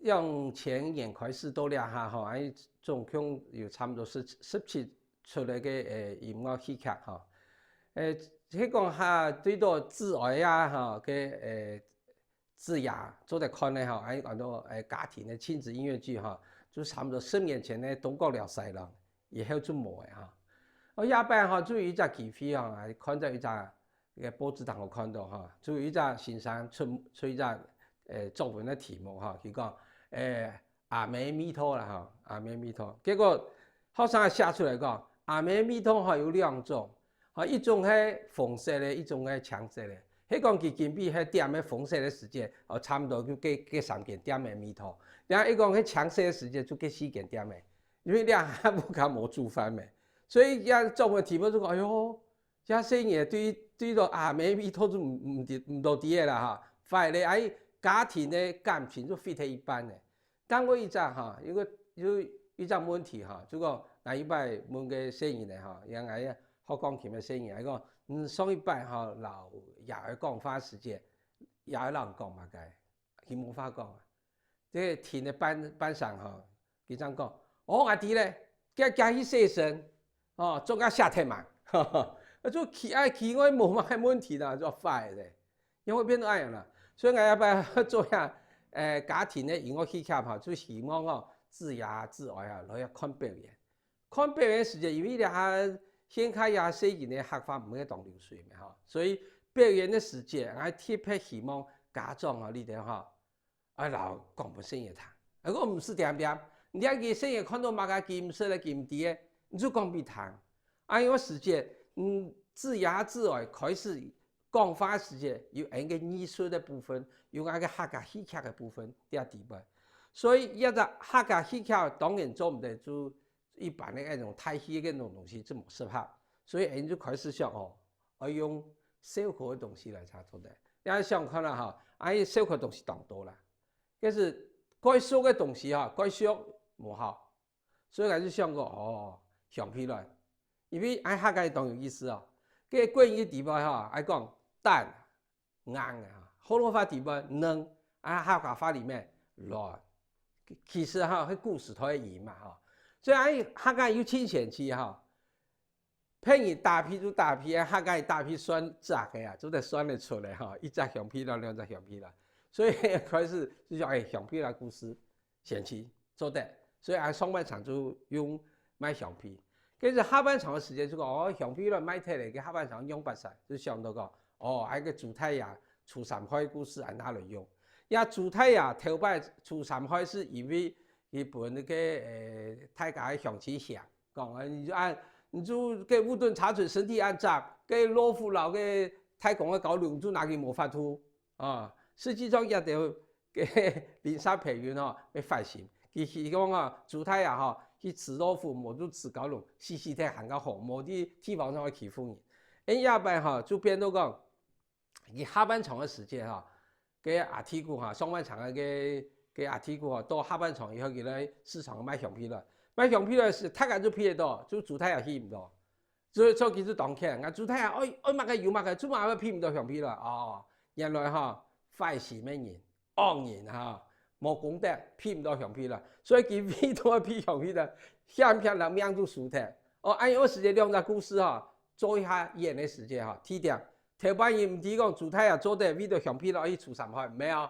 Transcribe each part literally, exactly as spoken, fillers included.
兩千年開始到這下吼，恁總共有差毋多十、十七齣个，呃，音樂戲劇吼。呃，係講哈，對到《子哀》啊，吼，个，呃，《子夜》做得看个吼，恁講到，呃，家庭个親子音樂劇吼，就差毋多十年前个《東閣尞西郎》，以後就無个吼。哦，這擺吼，就有一隻機會吼，還看到一隻 个報紙當中看到吼，就有一隻先生出、出一隻，呃，作文个題目吼，佢講，呃，阿姆的味道啦吼，阿姆的味道。結果學生也寫出來講，阿姆的味道吼有兩種，吼，一種係紅色个，一種係青色个。係講佢今晡日係點个紅色个時節，哦，差毋多就該、該三間店个味道。然後一講係青色个時節，就該四間店个，因為這下屋下無煮飯个。所以這作文題目就講，哎喲， 這細人對、對到阿姆味道就毋、毋知、毋多知个啦哈，壞咧，哎，家庭个感情就毀忒一半咧。但過一隻哈，有個、有一隻問題哈，就講𠊎有一擺問个細人仔哈，也𠊎學鋼琴个細人仔，講，嗯，上一擺哈，摎爺哀講話時節，爺哀摎你講麼个？佢無話講啊。 這停个半、半晌吼，佢正講：「哦，𠊎知咧，佢、佢去洗身，哦，做个寫忒嘛。」就其、哎，其外無麼个問題啦，就壞咧。因為變到恁樣啦，所以𠊎這擺做下，呃，家庭个音樂戲劇吼，就希望哦，子夜子哀啊，來看表演。 看表演時節，因為這下現下這細人个客話毋會當流水嘛吼，所以表演个時節，𠊎特別希望家長吼，你兜吼，愛摎講分細人聽。啊，𠊎毋使恬恬，你看佢細人看到麼个佢毋識个、佢毋知个，你就講分佢聽。啊，因為時節，嗯，子夜子哀開始講話時節，有𠊎个藝術个部分，有𠊎个客家戲劇个部分，在裡背。所以，這隻客家戲劇當然做毋得就 一般个該種大戲个該種東西就無適合。所以𠊎就開始想哦，愛用笑科个東西來做得。𠊎想看啦吼，啊，笑科東西當多啦。但是該俗个東西吼，該俗無效。所以𠊎就想講，哦，香皮卵。因為𠊎客家當有意思哦。該國語个裡背吼，愛講蛋， 硬个哈，學老話裡背軟，啊，客家話裡背軟。其、其實哈，係古時代个音嘛哈。所以啊，客家有盡神奇哈，別人打屁就打屁，啊，客家打屁算隻个啊，做得算得出來哈，一隻香皮卵，兩隻香皮卵。所以開始就講，哎，香皮卵故事。 神奇，做得。所以啊，上半場就用賣香皮。跟住下半場个時間就講，哦，香皮卵賣忒咧，該下半場用法啥，就想到講，哦，啊，該豬太爺除三害故事恁樣來用。也豬太爺頭擺除三害係因為佢分該個，呃，大家个鄉親嫌，講，啊，你就恁，你就該烏頓茶水身體恁髒，該老虎摎該大公个蛟龍就拿佢無法度。 啊，實際上這兜个鄰舍朋友吼，會反省。佢希望啊，豬太爺吼，去除老虎，無就除蛟龍，死死忒還較好，無在地方上會欺負人。恁這擺吼，就變到講，佢下半場个時間吼，該阿弟牯吼，上半場个該，該阿弟牯吼，到下半場以後，佢來市場賣香皮卵。賣香皮卵時，大家就避得到，就豬太爺避毋到。 所以，所以佢就當譴，𠊎豬太爺愛，愛麼个有麼个，做麼个避毋到香皮卵。哦，原來吼，壞心个人，惡人吼，無公德，避毋到香皮卵。所以佢為著愛避香皮卵，險險人命就輸忒。哦，恁樣時節兩隻故事吼，做一下演个時節吼，提點，頭擺人毋知講豬太爺做得為著香皮卵去除三害，無哦。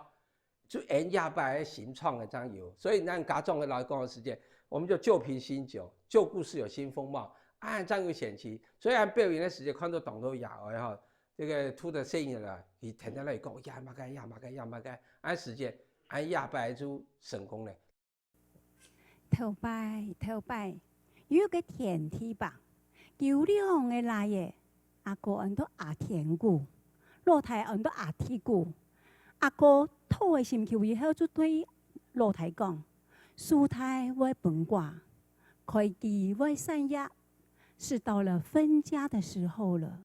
就𠊎這擺个新創个正有。所以𠊎家長个來講个時節，我們就舊瓶新酒，舊故事有新風貌，啊，正有神奇。所以𠊎表演个時節，看到當多爺哀吼，這個吐个細人啦，佢天天來講，呀麼个，呀麼个，呀麼个，恁時節，𠊎這擺就成功咧。 頭擺，頭擺，有一個田地伯，佢有兩個倈仔，阿哥安到阿田牯，老弟安到阿弟牯。阿哥討个心臼以後，就對老弟講：「樹大會分瓜，開枝會散葉，是到了分家的時候了。」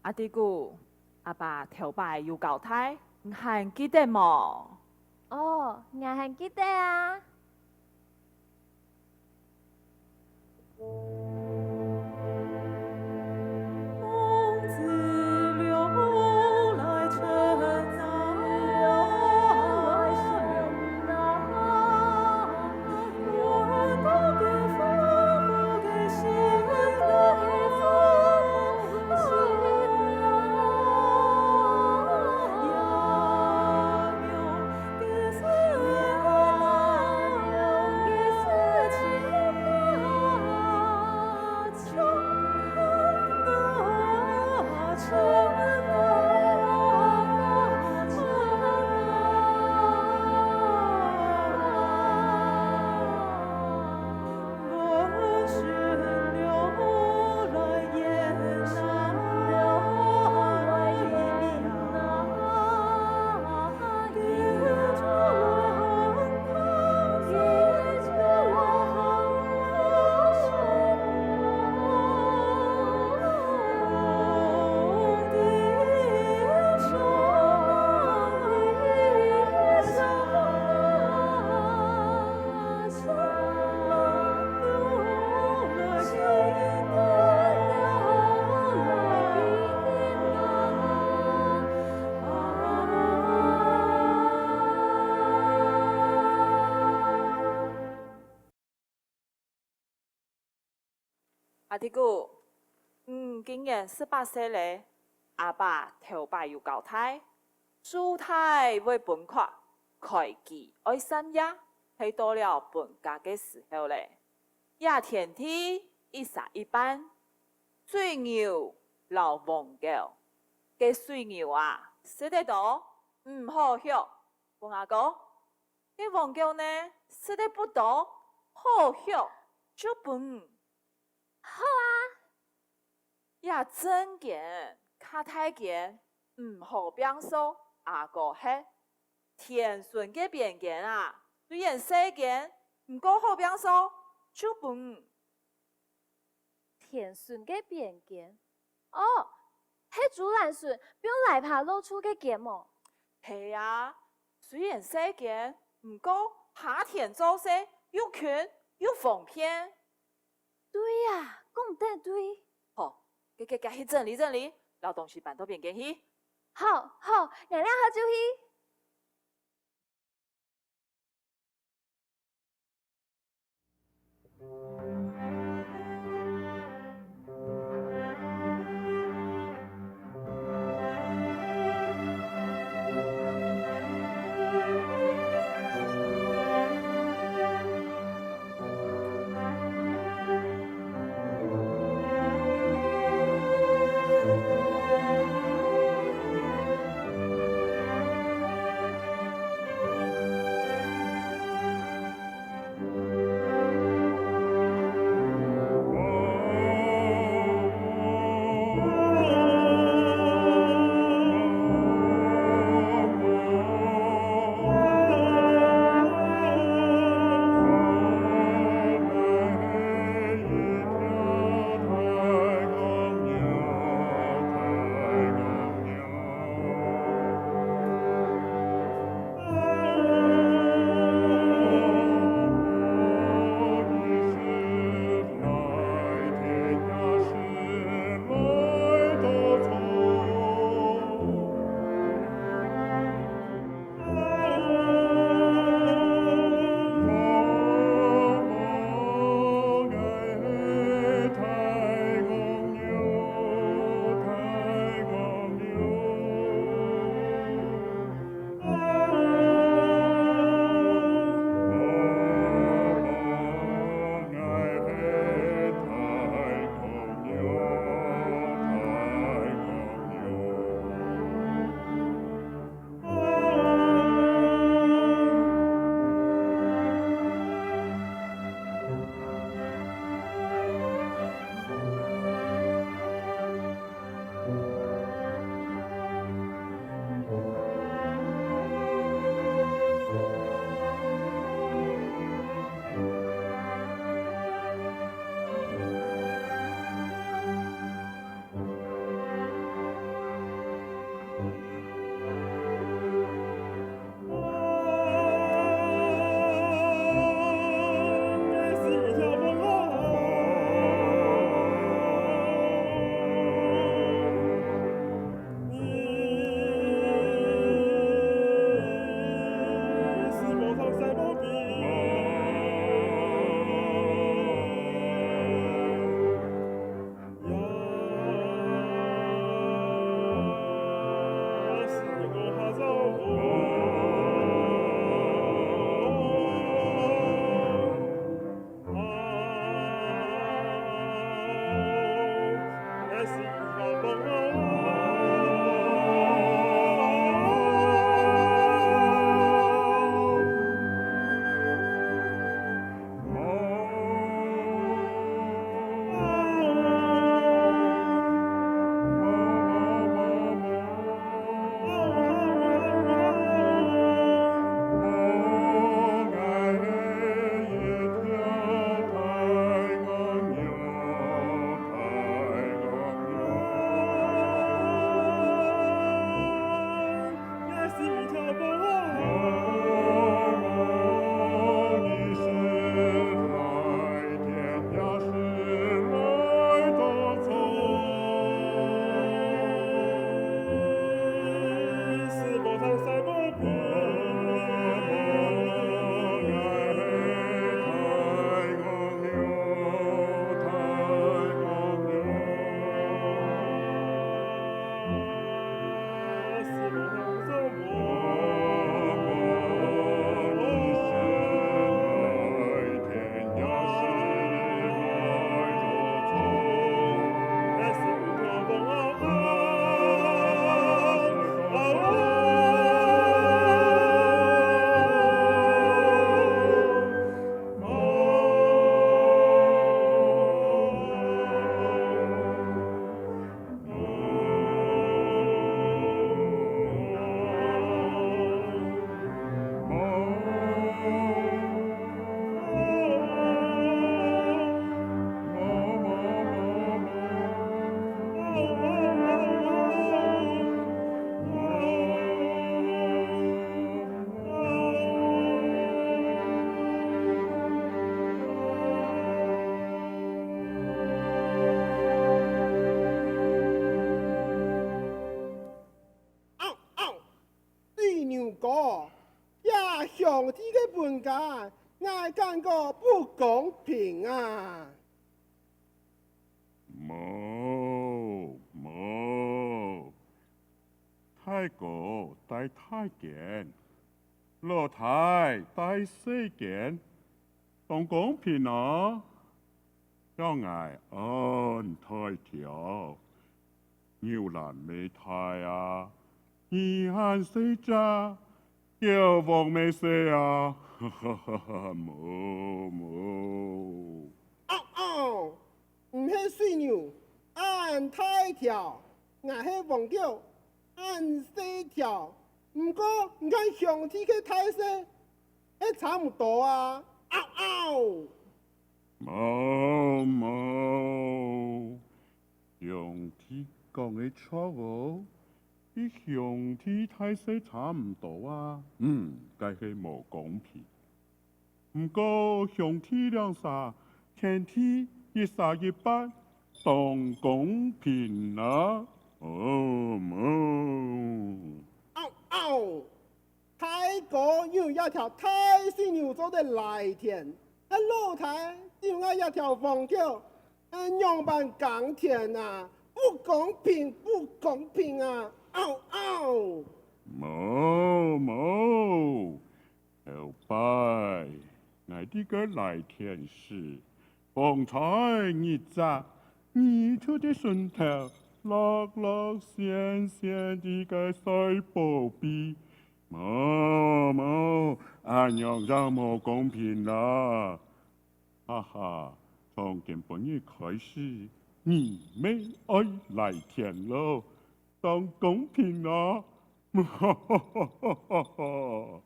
阿弟牯，阿爸頭擺有交代，你還記得無？哦，𠊎還記得啊。阿弟牯，你今年十八歲咧，阿爸頭擺有交代，樹大會分殼，開枝愛散葉，係到了分家个時候咧。這田地一儕一半，水牛摎黃狗，該水牛啊，食得多，毋好畜，分阿哥。 該黃狗呢，食得不多，好畜，就分你。好啊。這正間，較大間，毋好拚掃，阿哥歇。田脣个邊間啊，雖然細間，毋過好拚掃，就分你。 田脣个邊間。哦，係豬欄脣放泥耙落肚个間無？係啊，雖然細間，毋過耙田做事又輕又方便。對啊，講得對。好，該該該去整理整理，摎東西搬到邊間去。好，好，𠊎這下就去。啊，𠊎感覺不公平啊！無，無，大哥戴大間，老弟戴細間，當公平哦！像𠊎恁大條，牛欄乜大啊，你還細隻，狗王乜細啊！無，無。嗷嗷！你係水牛，恁大條；𠊎係黃狗，恁細條。毋過你看兄弟个大細，係差毋多啊！嗷嗷！無，無，兄弟講个著哦，佢兄弟大細差毋多啊，嗯，該係無公平。毋過兄弟兩儕天地一儕一半，當公平啊！哦，無。嗷嗷！ 大哥有一條大水牛做得犁田，該老弟就有一條黃狗，仰般耕田啊？不公平，不公平啊！嗷嗷！無，無，頭擺𠊎在該犁田時， 風吹日曬，你就在脣頭樂樂仙仙在該睡寶貝。無，無，恁樣正無公平啦！哈哈，從今晡日開始，你乜愛犁田囉，當公平囉！哈哈哈哈哈！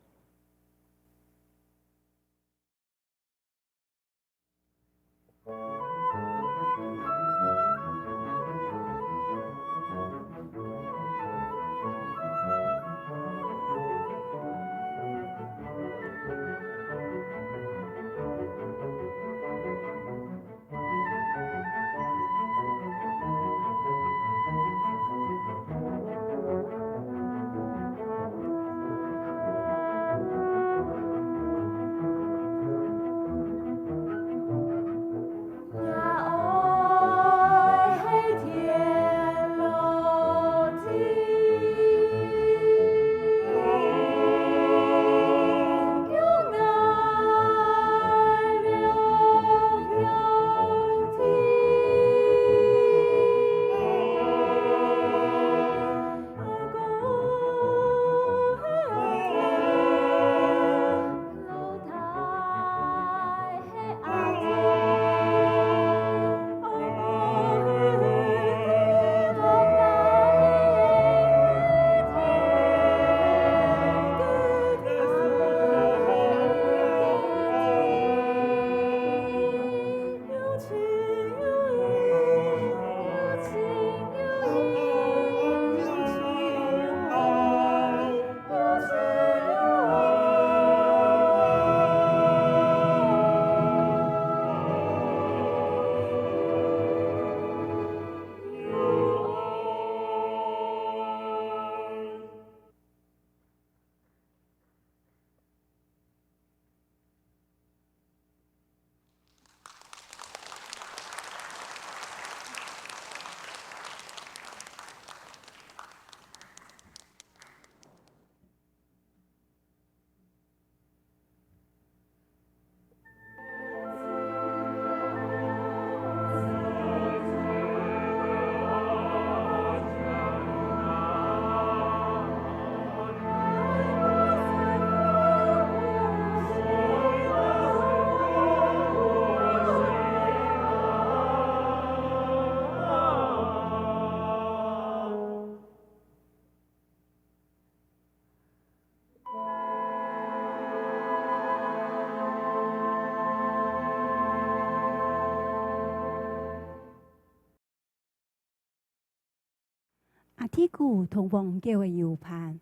阿弟牯同黃狗仔有伴，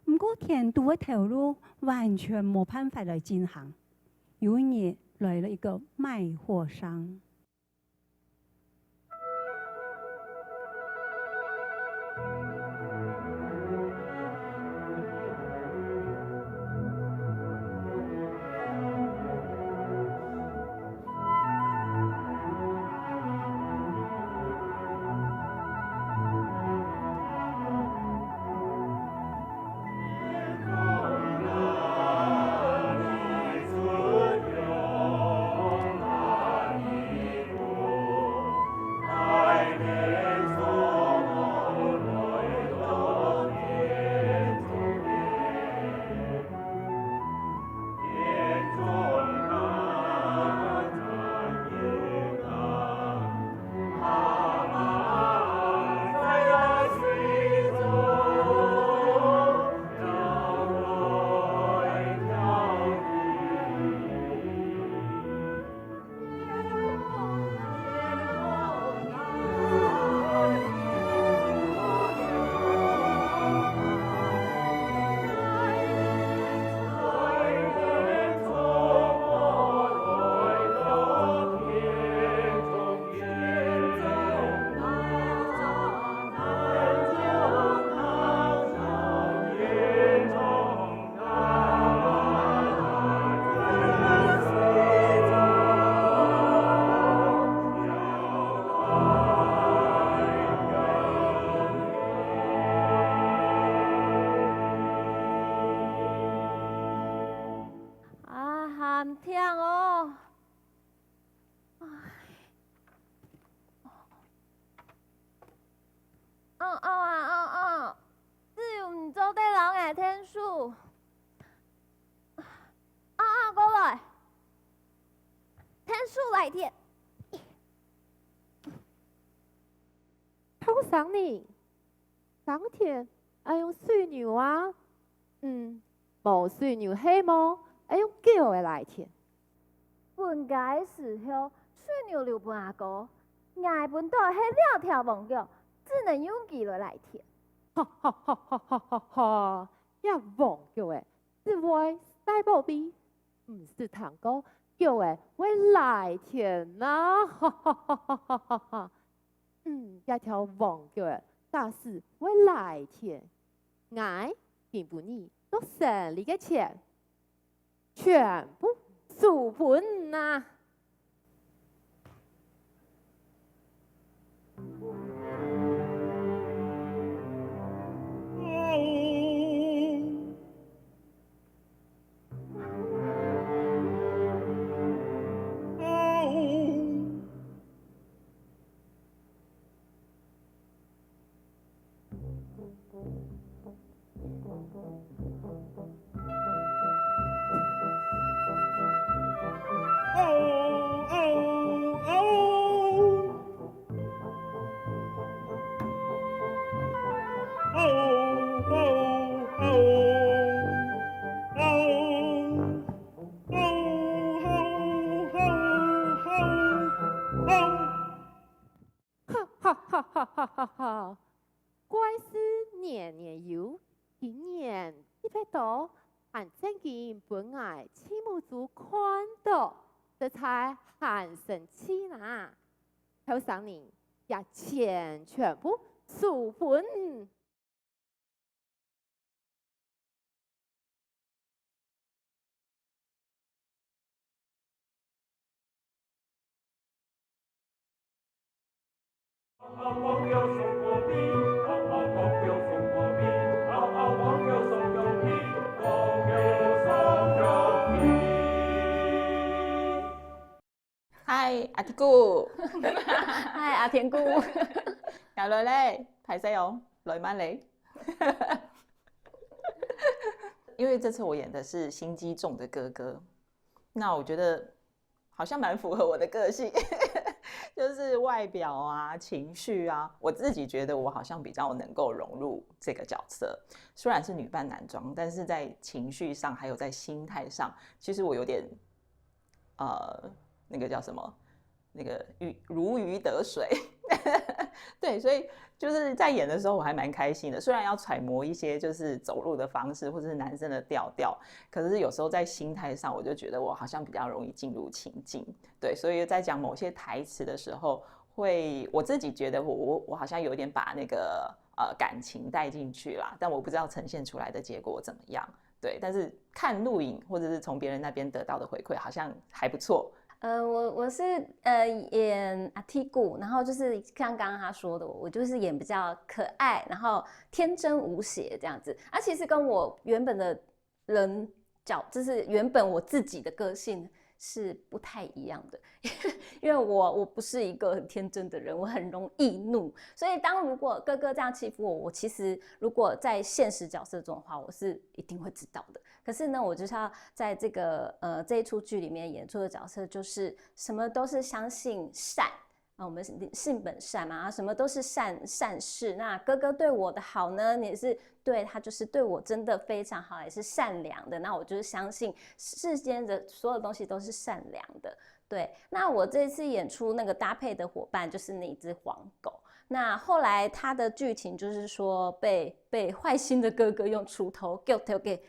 毋過田肚个頭路完全無辦法來進行。有一日，來了一個賣貨商。樣哦。唉。哦哦啊哦哦，只有毋做得摎𠊎𢯭手。哦哦，過來，𢯭手來添。後生人， 耕田愛用水牛啊？嗯，無水牛係無，愛用狗仔來田。分該時候，水牛留分阿哥，𠊎分著係兩條黃狗，只能用佢來來田。哈哈哈哈哈哈哈！這黃狗仔只會曬寶貝，毋識聽過狗仔會來田啊！哈哈哈哈哈哈！ 嗯，這條黃狗仔假使會來田，𠊎今晡日做生理个錢，全部輸分你啊！哈哈哈哈哈哈！怪事年年有，今年特別多，還正經分𠊎親目珠看著，實在還生趣啦！後生人，這錢全部輸分你！ 嗨，阿弟牯。嗨，阿田牯。𠊎來咧，歹勢哦，來慢咧。因為這次我演的是心機重的哥哥，那我覺得好像蠻符合我的個性，就是外表啊、情緒啊，我自己覺得我好像比較能夠融入這個角色。雖然是女扮男裝，但是在情緒上還有在心態上，其實我有點 呃，那個叫什麼，那個如魚得水。對，所以就是在演的時候我還蠻開心的，雖然要揣摩一些就是走路的方式或者是男生的調調，可是有時候在心態上，我就覺得我好像比較容易進入情境。對，所以在講某些台詞的時候，會我自己覺得我我我好像有點把那個呃感情帶進去啦，但我不知道呈現出來的結果怎麼樣。 對，但是看錄影或者是從別人那邊得到的回饋，好像還不錯。呃，我我是呃演阿弟牯，然後就是像剛剛他說的，我就是演比較可愛，然後天真無邪這樣子。啊，其實跟我原本的人角，就是原本我自己的個性是不太一樣的，因為我我不是一個很天真的人，我很容易怒，所以當如果哥哥這樣欺負我，我其實如果在現實角色中的話，我是一定會知道的。可是呢，我就是要在這個呃這一齣劇裡面演出的角色，就是什麼都是相信善。啊，我們性本善嘛，什麼都是善善事。那哥哥對我的好呢，也是對他就是對我真的非常好，也是善良的。那我就是相信世間的所有東西都是善良的。對，那我這次演出那個搭配的夥伴就是那隻黃狗。那後來他的劇情就是說被被壞心的哥哥用鋤頭丟丟給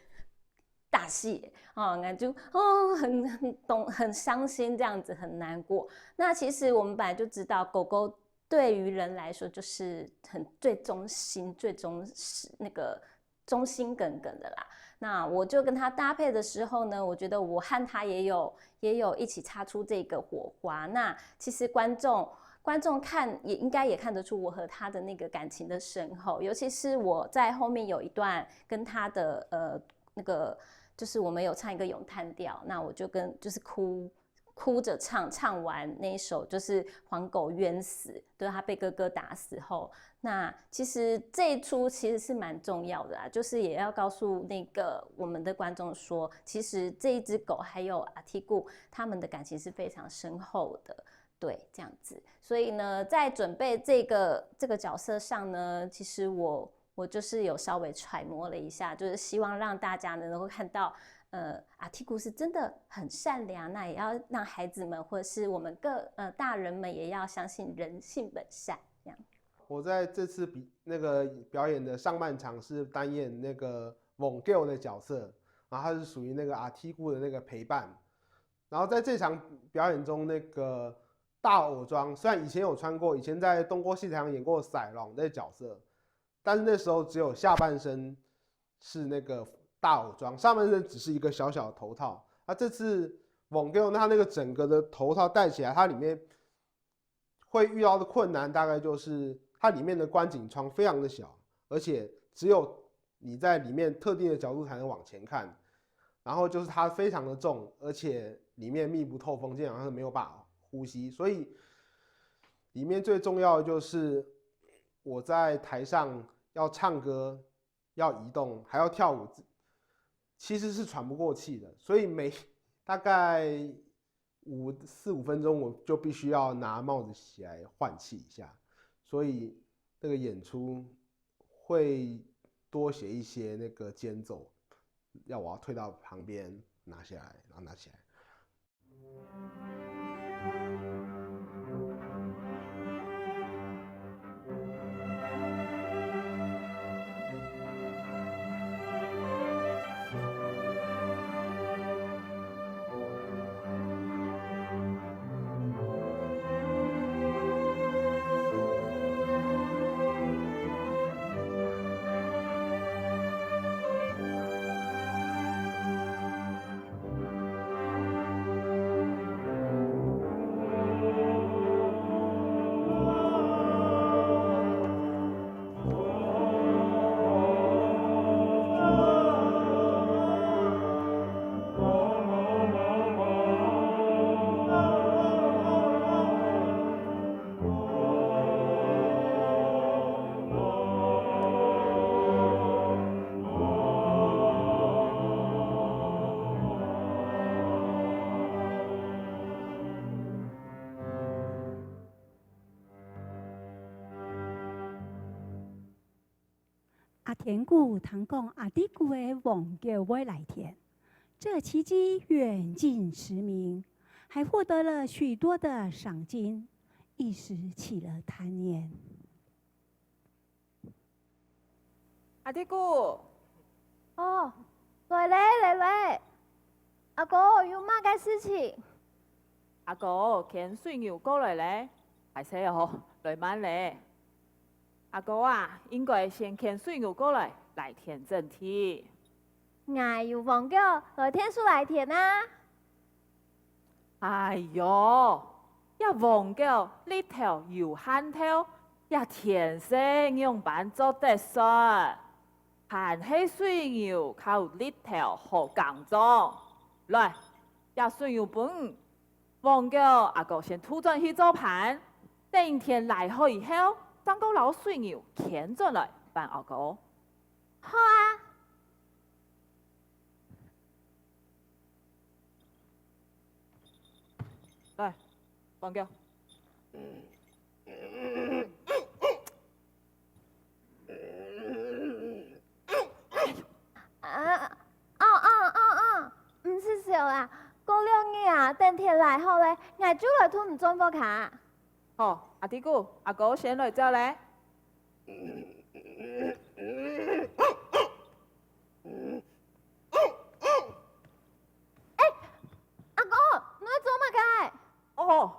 打戲，哦，那就哦很很懂很傷心这样子，很难过。那其实我们本来就知道，狗狗对于人来说就是很最忠心、最忠实那个忠心耿耿的啦。那我就跟他搭配的时候呢，我觉得我和他也有也有一起擦出这个火花。那其实观众观众看也应该也看得出我和他的那个感情的深厚，尤其是我在后面有一段跟他的呃那个就是我们有唱一个咏叹调，那我就跟就是哭哭着唱，唱完那一首就是黄狗冤死，就是他被哥哥打死后，那其实这一出其实是蛮重要的啦，就是也要告诉那个我们的观众说，其实这一只狗还有阿提古他们的感情是非常深厚的。对，这样子。所以呢，在准备这个这个角色上呢，其实我我就是有稍微揣摩了一下，就是希望让大家呢能够看到，呃，阿提古是真的很善良，那也要让孩子们或者是我们各呃大人们也要相信人性本善，这样。我在这次比那个表演的上半场是担任那个黄狗的角色，然后他是属于那个阿提古的那个陪伴。然后在这场表演中，那个大偶装虽然以前有穿过，以前在东郭西台上演过赛龙的角色，但是那时候只有下半身是那个大偶装，上半身只是一个小小的头套。那这次黄狗呢，它那个整个的头套戴起来，它里面会遇到的困难大概就是它里面的观景窗非常的小，而且只有你在里面特定的角度才能往前看。然后就是它非常的重，而且里面密不透风，基本上是没有办法呼吸。所以里面最重要的就是我在台上要唱歌、要移动、还要跳舞，其实是喘不过气的。所以每大概五四五分钟，我就必须要拿帽子起来换气一下。所以那个演出会多写一些那个间奏，要我要退到旁边拿下来，然后拿起来。阿田牯聽講阿弟牯个黃狗會犁田，這奇蹟遠近馳名，還獲得了許多的賞金，一時起了貪念。阿弟牯，哦，來咧，來咧。阿哥，有麼个事情？阿哥牽水牛過來咧，壞勢哦，來慢咧。 阿哥啊，應該先牽水牛過來，犁田整地。𠊎有黃狗來𢯭手犁田啊！哎喲，這黃狗力頭有限頭，這田勢仰般做得算？還係水牛較有力頭好耕種。來，這水牛分你。 黃狗，阿哥先渡轉去做伴，等田犁好以後，正過摎水牛牽轉來還阿哥。好啊！來，黃狗。 啊，哦哦哦哦，毋使愁啦，過兩日啊，等田犁好咧，𠊎就來渡你轉屋下。好，阿弟牯，阿哥先來尞咧。哎，阿哥，你愛做麼个？哦，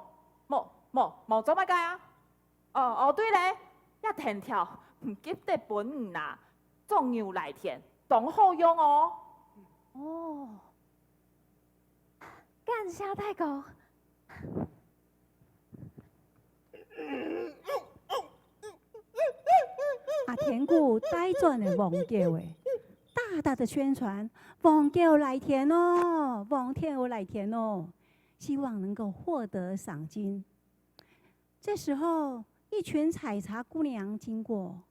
無無無做麼个啊。 哦哦，對咧，這田條毋急得分你啦，種牛犁田當好用哦。哦，感謝大哥。阿田牯帶轉个黃狗仔，大大的宣傳，黃狗來田哦，黃狗來田哦，希望能夠獲得賞金。這時候，一群採茶姑娘經過。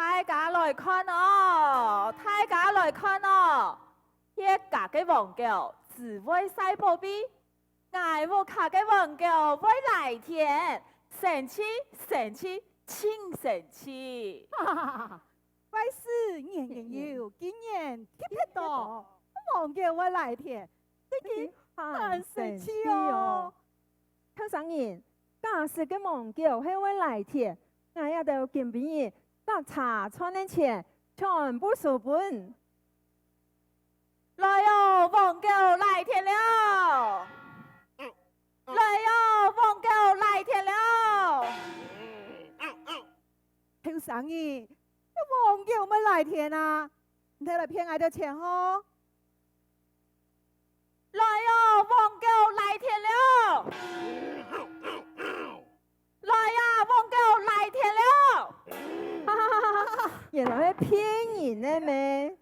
大家來看哦，大家來看哦！這下个黃狗只會晒寶貝，𠊎屋下个黃狗會犁田，神奇，神奇，盡神奇！壞事，年年有，今年特別多，黃狗會犁田，真經還神奇哦！ 後生人，假使个黃狗係會犁田，𠊎這兜今晡日摘茶賺个錢全部收分。來哦，黃狗犁田了！來哦，黃狗犁田了！後生人，這黃狗毋會犁田啊？你兜來騙𠊎兜錢吼！ 來哦，黃狗犁田了！來啊，黃狗犁田了！哈哈哈哈哈！原來係騙人个咩？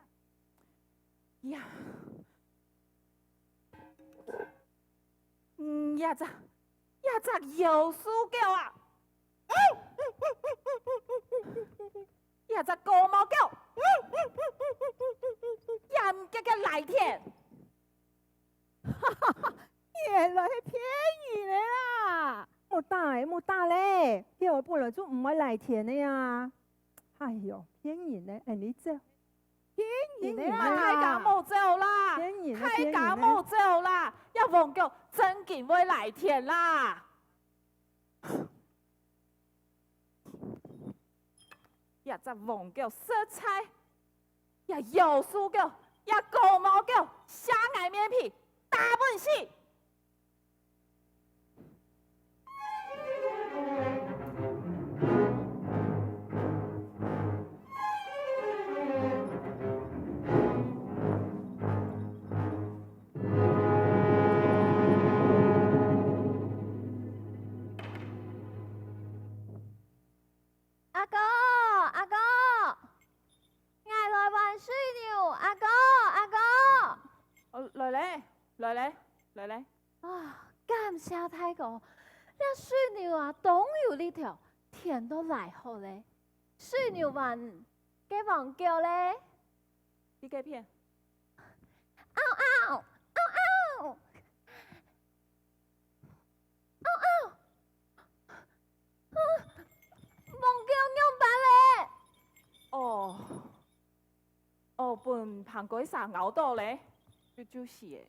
呀！嗯，這隻，這隻夭壽狗啊！ 這隻高毛狗，也毋遽遽犁田！原來係騙人个啦！莫打咧，莫打咧，佢本來就毋會犁田个啊！哎喲，騙人个，恁樣走，騙人个啦！大家莫走啦！騙人个，大家莫走啦！這黃狗真經會犁田啦！ 這隻黃狗實在，這鼬鼠狗，這公母狗，削𠊎面皮，打分死！ 阿哥，阿哥，𠊎來還水牛，阿哥，阿哥。哦，來咧，來咧，來咧。啊，感謝大哥，這水牛啊，當有力頭，跈到來好咧。水牛還，該黃狗咧？在該片。嗷嗷，嗷嗷。 嗷嗷！啊，黃狗仰般咧？哦，哦，分蘋果蛇咬到咧，就，就死咧。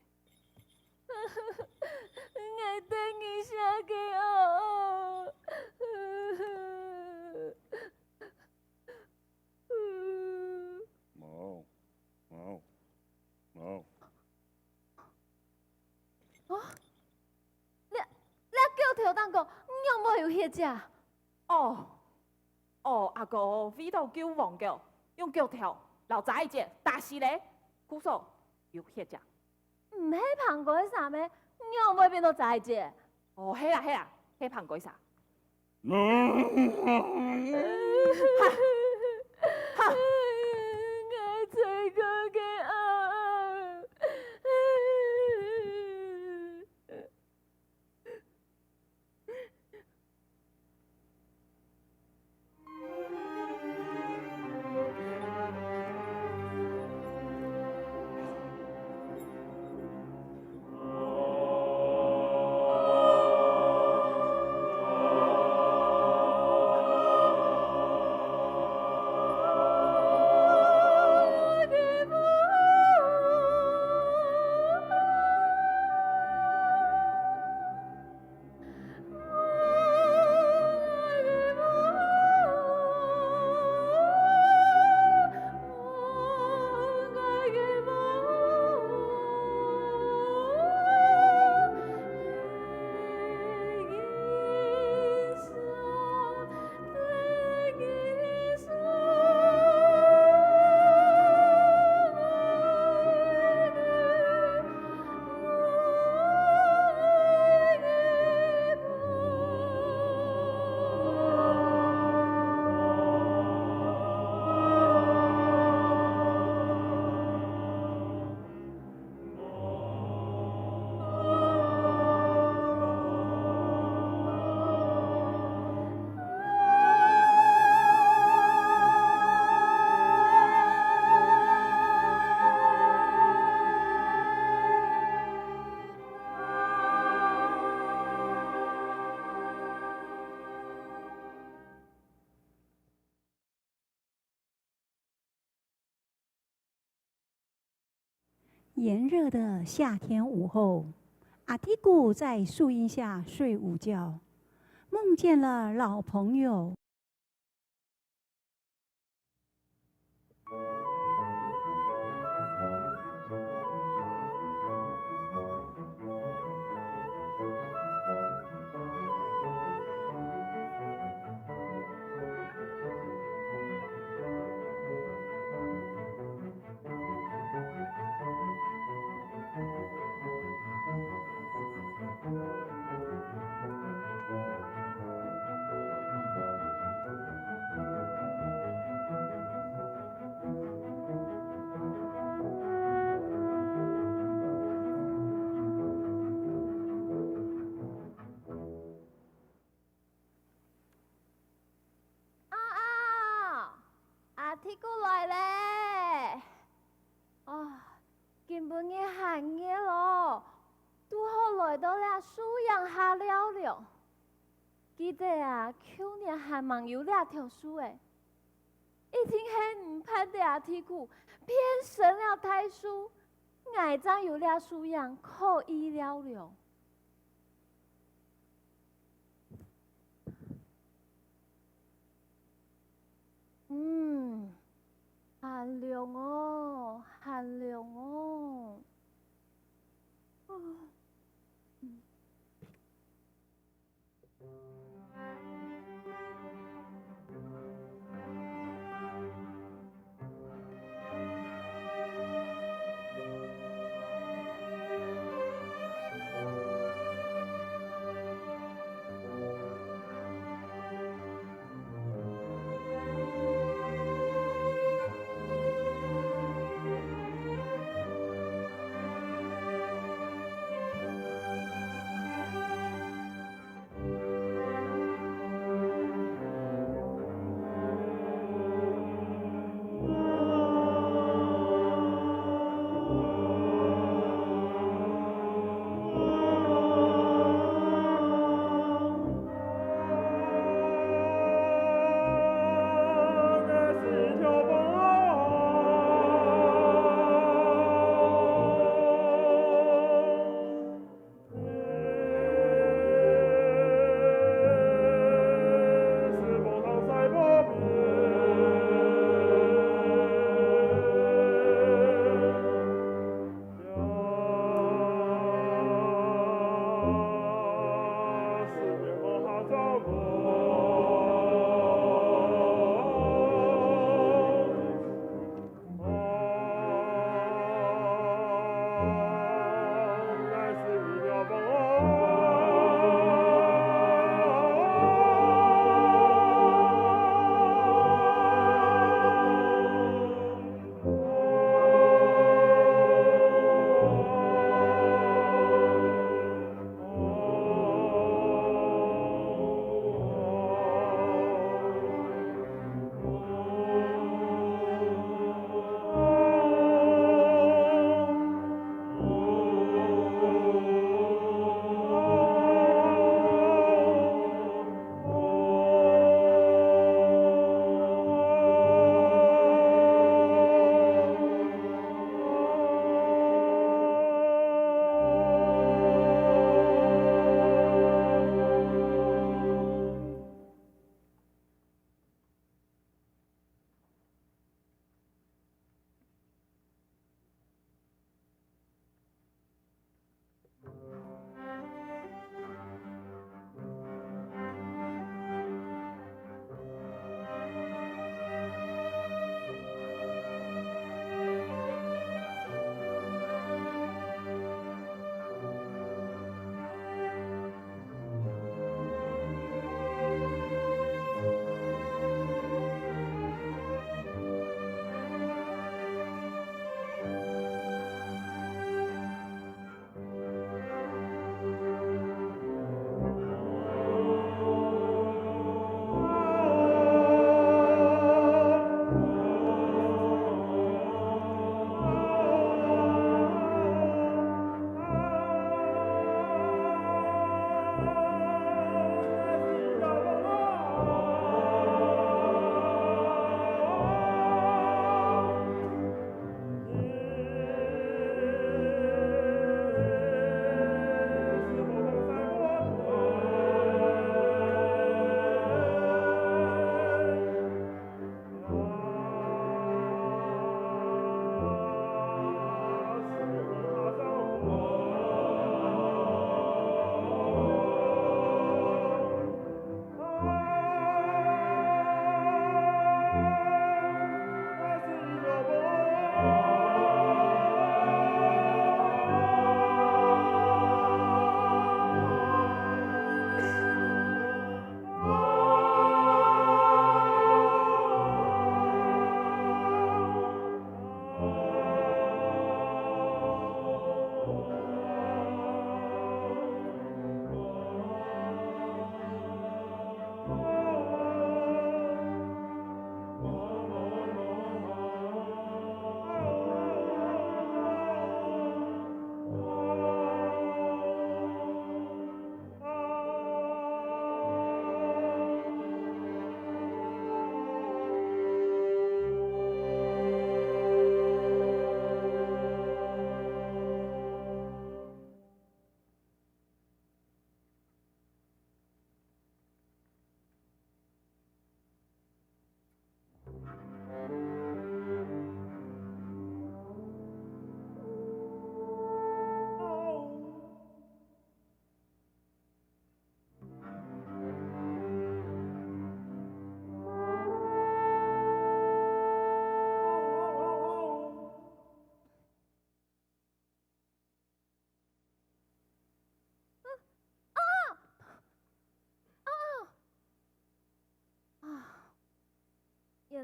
𠊎等你寫个哦。無，無，無。 啊？這，這狗頭頂高仰會有血跡？哦，哦，阿哥為著救黃狗，用狗頭摎遮仔節打死咧，故所有血跡。毋係蘋果蛇咩？仰會變到遮仔節？哦，係啦，係啦，係蘋果蛇。 哈！哈！𠊎最愛个啊！ 炎热的夏天午后，阿弟牯在树荫下睡午觉，梦见了老朋友。啊啊！阿弟牯來咧！啊，今晡日還熱哦，拄好來到這樹影下尞尞。記得啊，舊年還吂有這條樹仔，一定係你擗忒阿弟牯，變成了大樹，𠊎正有這樹影可以尞尞。 嗯，還涼哦，還涼哦。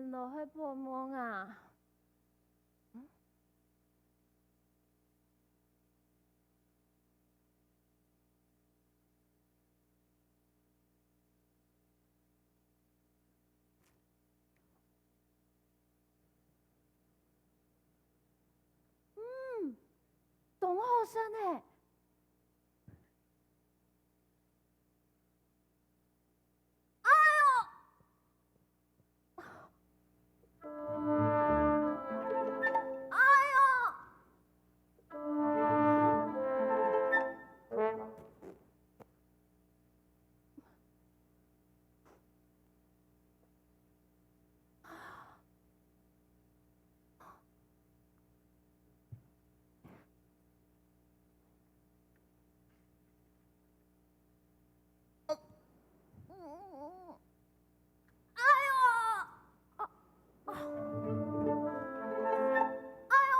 落去發夢啊？嗯，當好食呢！哎喲！ 哎喲！哎呦！哎呦！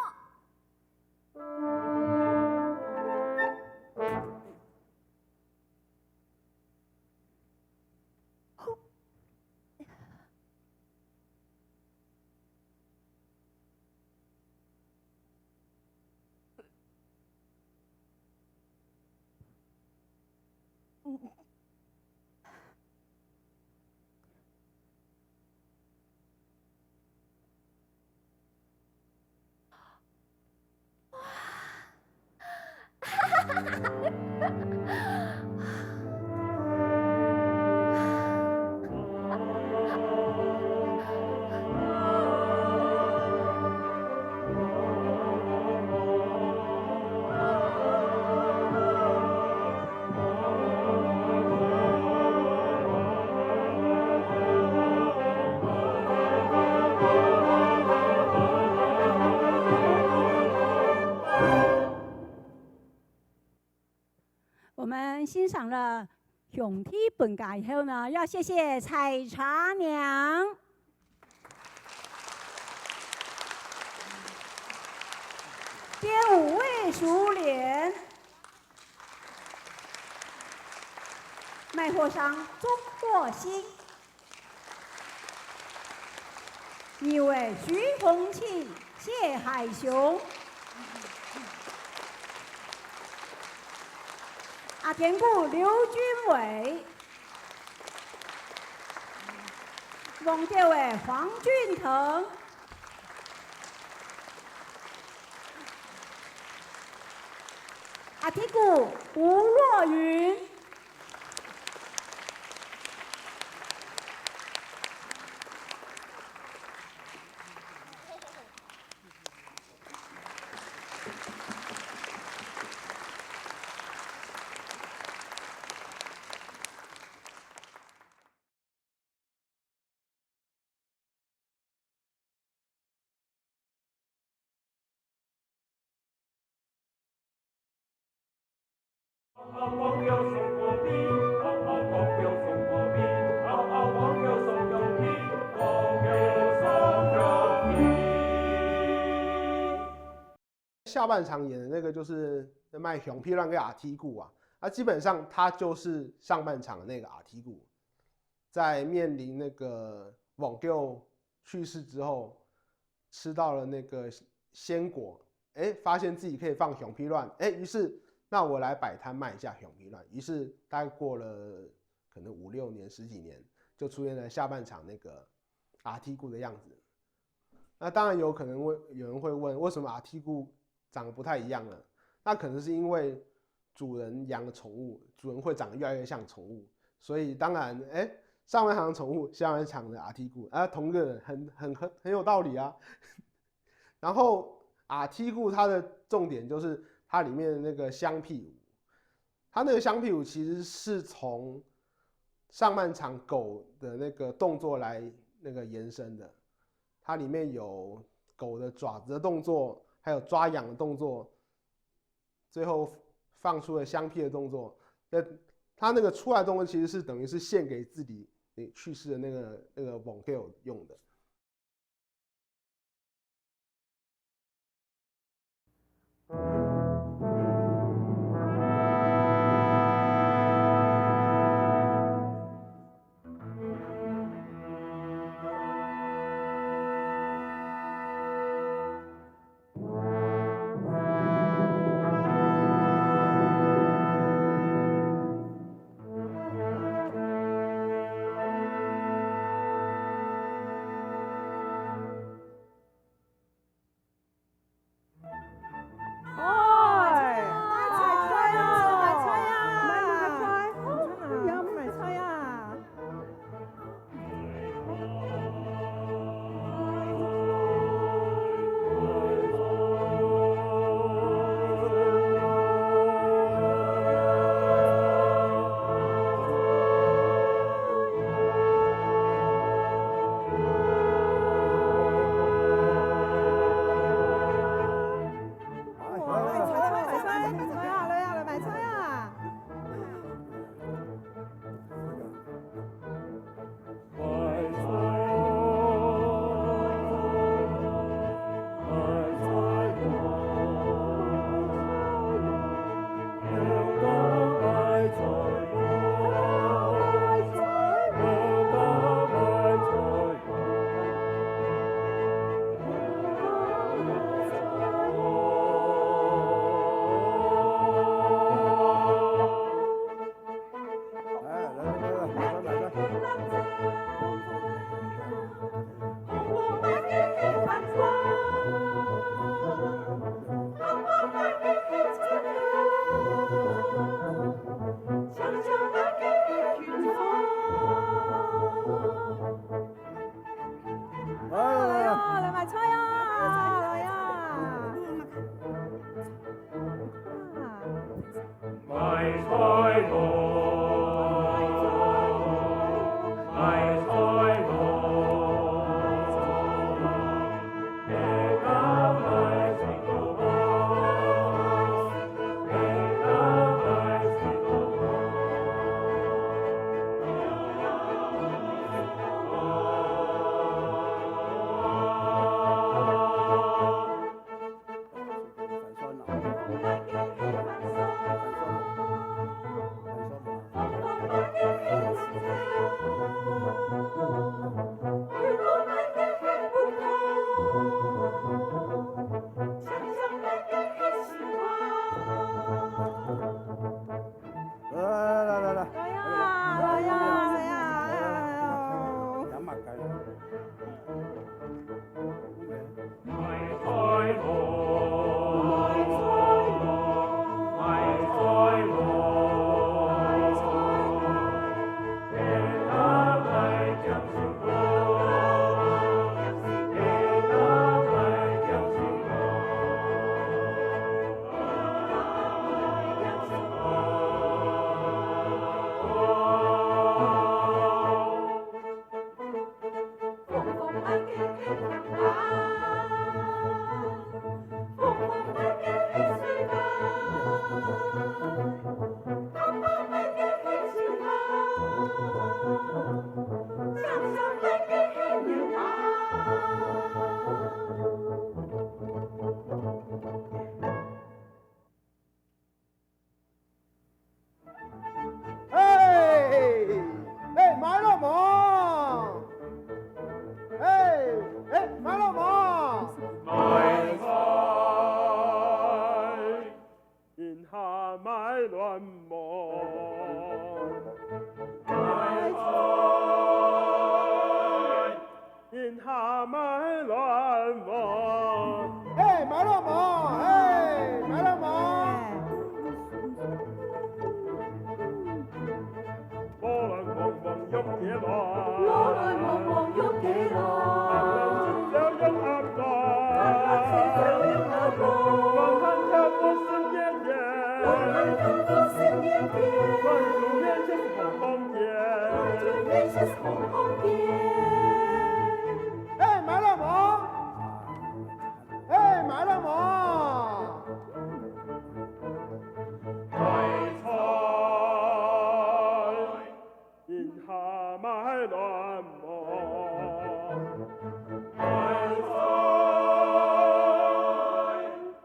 我們欣賞了兄弟本家以後呢，要謝謝採茶娘、編舞魏淑蓮、賣貨商鍾國興、 牛仔徐宏慶、謝海雄、阿田鼓劉君偉、黃調仔黃俊騰、阿田鼓吳若雲。 下半場演的那個就是賣香鼻卵个阿弟牯啊，那基本上他就是上半場的那個阿弟牯，在面臨那個黃狗去世之後，吃到了那個鮮果，欸，發現自己可以放香鼻卵，欸，於是那我來擺攤賣一下香鼻卵。於是大概過了可能五六年、十幾年，就出現了下半場那個阿弟牯的樣子。那當然有可能會，有人會問，為什麼阿弟牯長得不太一樣了？那可能是因為主人養的寵物，主人會長得越來越像寵物，所以當然，欸，上半場的寵物，下半場的阿弟牯，啊，同一個人，很，很，很，很有道理啊。然後阿弟牯它的重點就是它裡面的那個香鼻舞，它那個香鼻舞其實是從上半場狗的那個動作來那個延伸的，它裡面有狗的爪子的動作，還有抓癢的動作，最後放出了香鼻的動作。那它那個出來的動作其實是等於是獻給自己，欸，去世的那個，那個黃狗用的。来来来来来，来呀，来呀，来呀，来呀，哎呀。 哎，哎，買了無？哎，哎，買了無？買菜，人客買卵無？買菜， 人客買卵無？哎，買了無？哎，買了無？無卵黃黃用雞卵，無卵黃黃用雞卵，鴨卵水煮用鴨卵，鴨卵水煮用鴨卵，黃糠炒粉食熱熱，黃糠炒粉食熱熱，黃糠麵食紅紅 哎，買了無？哎，買了無？買菜，人客買卵無？買菜，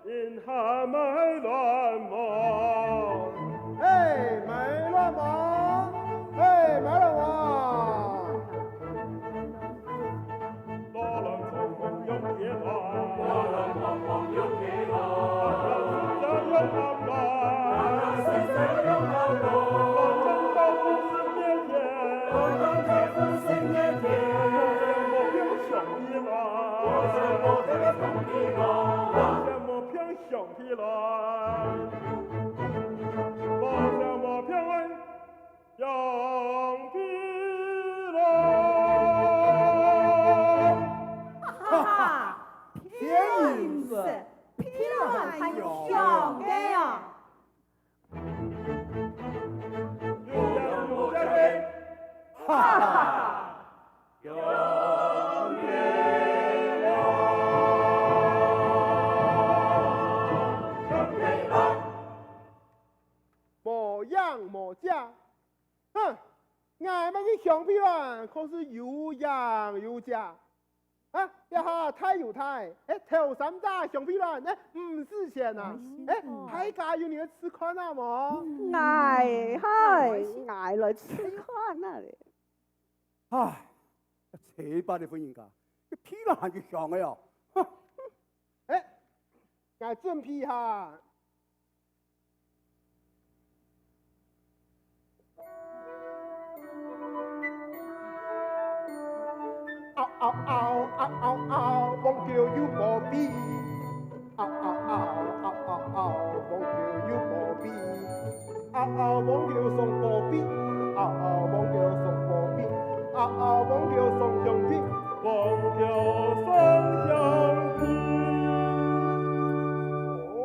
人客買卵無？哎，買卵無？哎，買卵無？無卵黃黃用雞卵，無卵黃黃用雞卵，鴨卵水煮用鴨卵，鴨卵水煮用鴨卵，黃糠炒粉食熱熱，黃糠炒粉食熱熱，無香無香香雞卵，無香無香香雞卵。 香皮卵，無香無香个香皮卵。哈哈，騙人个，皮卵還有香个啊！有香無香个，哈哈。 無影無跡。哼，𠊎買个香皮卵可是有影有跡。啊，這下大有大，欸，頭三隻香皮卵，欸，毋使錢啊。欸，大家有人試看啊無？𠊎，嗨，𠊎來試看啊咧。 唉，這七八个婦人家，這皮卵還係香个哦。哼。欸，𠊎準備下。嗷嗷嗷，嗷嗷嗷，黃狗又無肥。嗷嗷嗷，嗷嗷嗷，黃狗又無肥。 嗷嗷黃狗上寶貝，嗷嗷黃狗上寶貝，嗷嗷黃狗上香皮，黃狗上香皮。哦，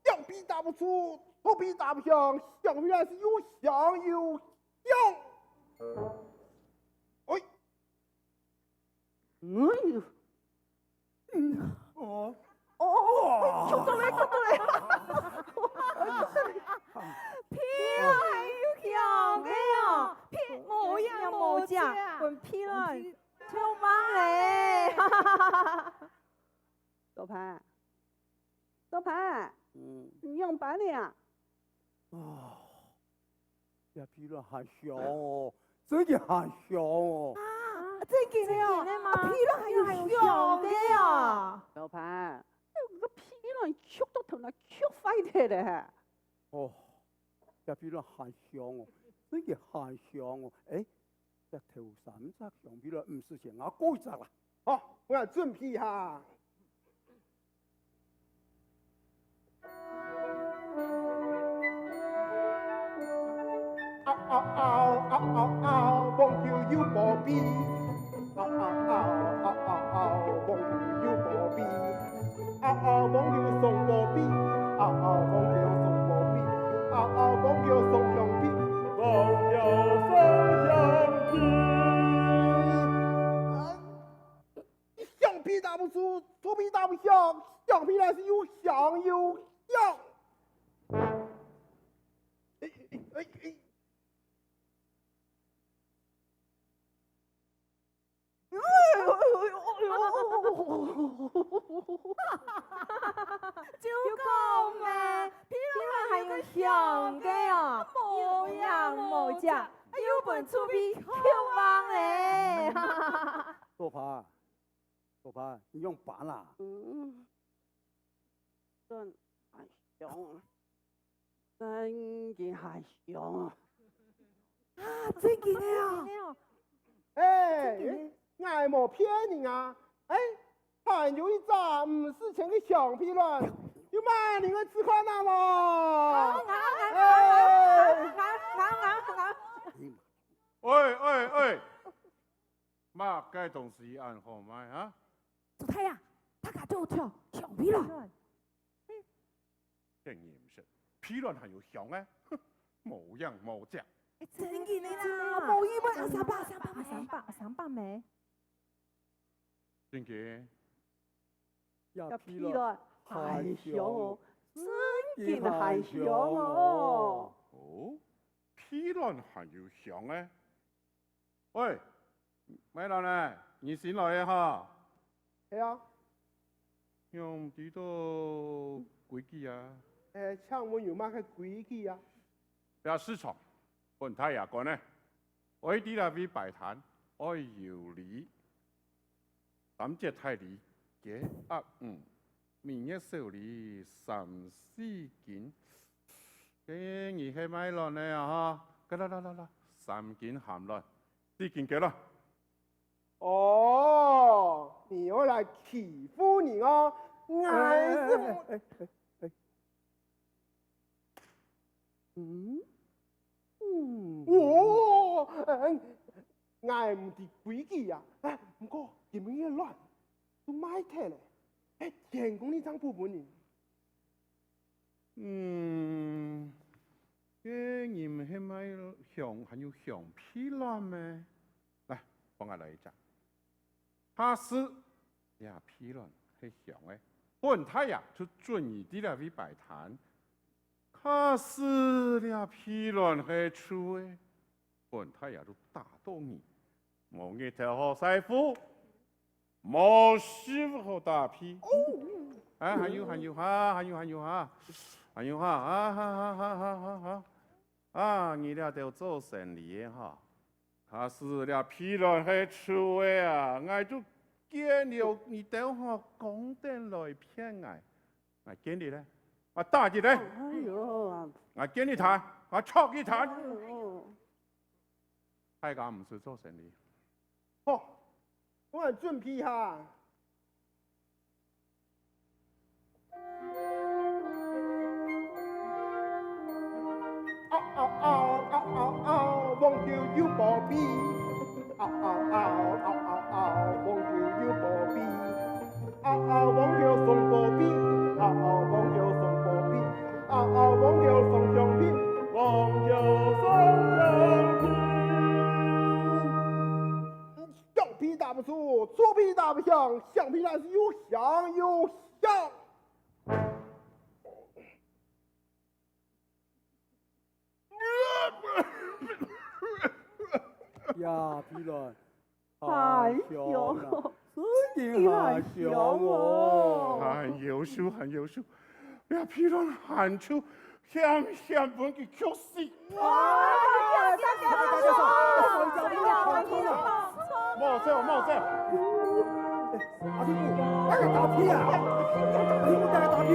香皮打不出，紅肚皮打不響，響起來係又香又香。哎，哎喲，嗯，哦，哦，哦，哦，唚到咧，唚到咧。屁還有香个哦，屁，無影無跡，分屁卵，臭mang咧。老潘，老潘，嗯。你仰般呢啊？哦，這屁卵還香哦，真个還香哦。啊，真个哦，真个嗎？啊，屁卵還有香个啊？老潘，這个屁卵唚到頭那唚壞忒咧。哦，這屁卵還香哦，真个還香哦。哎，這頭三隻香屁卵毋使錢，𠊎過一隻啦。好，𠊎準備下。 嗷嗷嗷，嗷嗷嗷，黃狗有暴斃。嗷嗷嗷，嗷嗷嗷，黃狗有暴斃。嗷嗷，黃狗送暴斃。嗷嗷，黃狗送暴斃。嗷嗷，黃狗送香斃。黃狗送香斃。 香屁打毋出，臭屁打毋響，香屁來係又香又香。哎，哎，哎，哎。就講嘛，屁卵還有香个哦，無影無跡，又分臭屁唚mang咧。老潘， 老潘，你仰般啦？嗯，真還香啊，真个還香啊。啊，真个啊！哎，𠊎無騙你啊！哎，還有一隻毋使錢个香屁卵，有無？你們試看啊無？哎！喂，喂，喂！ 麼个東西恁好賣啊？老弟啊，大家都搶香屁卵。真个毋識，屁卵還有香个，哼，無影無跡。哎，真个啦，無影無跡，阿三伯，阿三伯，阿三伯，阿三伯咩？真个，這屁卵還香哦，真个還香哦。哦，屁卵還有香个？ 喂，麥老呢？你新來个哈？係啊。仰毋知道規矩啊？誒，請問有麼个規矩啊？這市場分大爺管个，愛在這位擺攤，愛有禮。 三節大禮，雞鴨魚，明月小禮三四斤。該你係賣卵个啊哈？該來來來來，三斤鹹卵，四斤雞卵。哦，你愛來欺負人哦！𠊎係，哎，哎，哎，哎。 嗯？嗯。哦，嗯，𠊎毋知規矩啊，哎，毋過今晡日个卵都賣忒咧，哎，天公你正補分人。嗯，該你毋係賣香，還有香屁卵咩？來，幫𠊎來一隻。 假使這屁卵係香个，本大爺就准你在這位擺攤；假使這屁卵係臭个，本大爺就打倒你，無日頭好曬褲，無屎好打屁。啊，還有，還有哈，還有，還有哈，還有哈，啊，哈哈哈哈哈哈！啊，你這兜做生理个哈， 假使這屁卵係臭个啊，𠊎就見了你兜吼，講等來騙𠊎。𠊎見你咧，𠊎打你咧。哎喲，𠊎見你彈，𠊎戳你彈。哎喲。大家毋使做生理。好，𠊎準備下。 嗷嗷嗷，嗷嗷嗷，黃狗有暴斃。嗷嗷嗷，嗷嗷嗷，黃狗有暴斃。嗷嗷，黃狗送暴斃。嗷嗷，黃狗送暴斃。啊啊，黃狗上香檳，黃狗上香檳。香檳打不出，臭檳打不響，香檳還係又香又香。 呀，皮卵，還香啊，真經還香哦。還優秀，還優秀。呀，皮卵還臭，險險分佢噭死。莫走，莫走。阿弟，帶佢打屁啊！阿弟，帶佢打屁！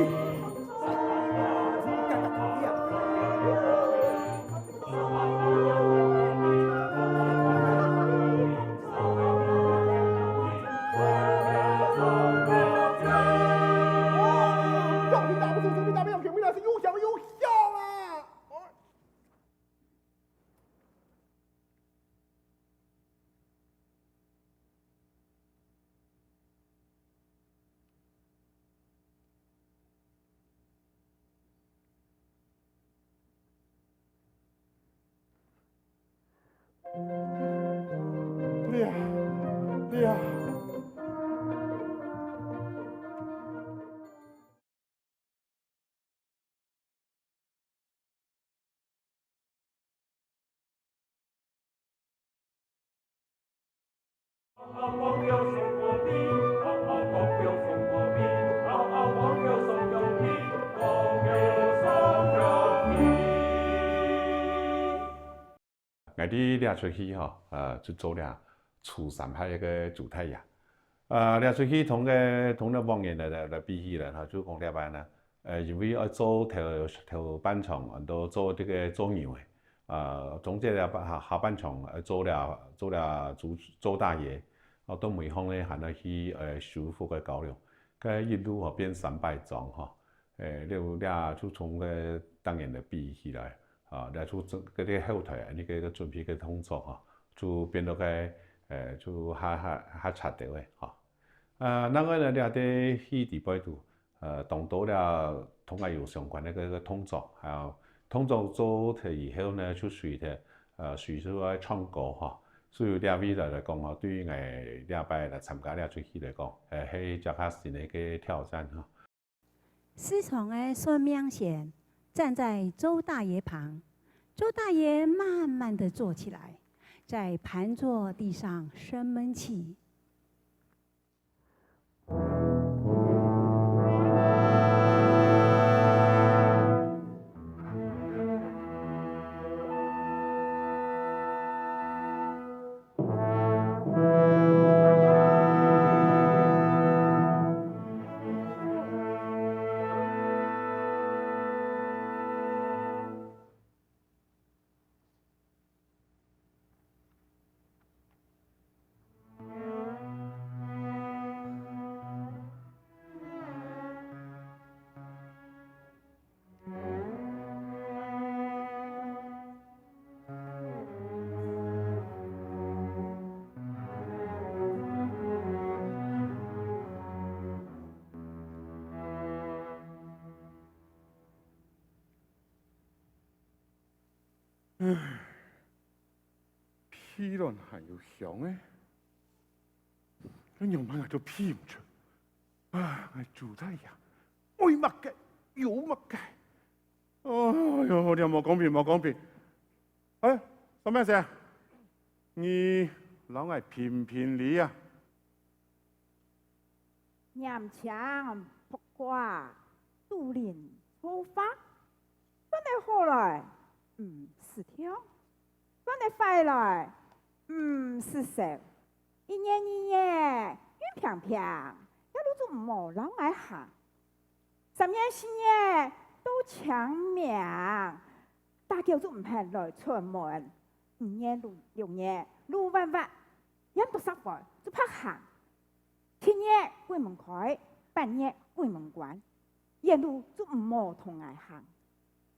對啊，對啊。 𠊎兜這齣戲吼，呃，就做了初三下个豬太爺。呃，這齣戲同个，同个往年來，來，來比起來吼，就講這擺呢，呃，因為愛做頭，頭半場，安到做這个做牛个，呃，中間這下，下半場，呃，做了，做了豬，做大爺，哦，到尾項呢，還愛去，呃，收復个高粱，該一路吼變三擺莊吼。 誒，這，這就從該當年來比起來，啊，這就整，該个後台恁呢个，个準備个動作吼，就變到該，誒，就較，較，較差兜仔吼。啊，另外呢，這在戲裡背肚，呃，當多這同𠊎有相關个，个，个動作，還有動作做忒以後呢，就隨忒，呃，隨手愛唱歌吼。所以這位來，來講吼，對於𠊎這擺來參加這齣戲來講，誒，係一隻較新个，个挑戰吼。 市場的算命仙站在周大爺旁，周大爺慢慢地坐起來，在盤坐地上生悶氣。 鼻卵還有香欸，該仰般𠊎都鼻毋出？啊，𠊎豬大爺，愛麼个有麼个。哎喲，這無公平，無公平！哎，算命仙，你摎𠊎評評理啊！ 拈青、卜卦、拄令、造化，算得好來，毋使跳；算得壞來，毋使愁。一月、二月，運平平，這路就毋好摎𠊎行。三月、四月，到清明，打狗就毋肯來出門。五月、六，六月，路彎彎， 厭到煞火，就白行。七月鬼門開，八月鬼門關，遠路就毋好同𠊎行。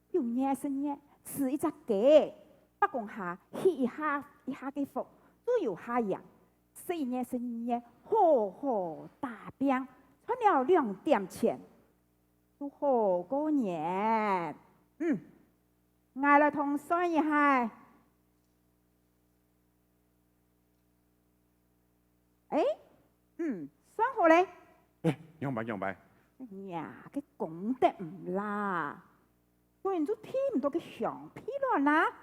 九月、十月，飼一隻雞，伯公下去一下，一下个福，就有下贏。十一月、十二月，好好打拚，賺了兩點錢。就好過年。嗯，𠊎來同算一下。欸，嗯，算好咧。欸，仰般，仰般？哎呀，該功德毋罅，所以你就提毋到該香鼻卵啊。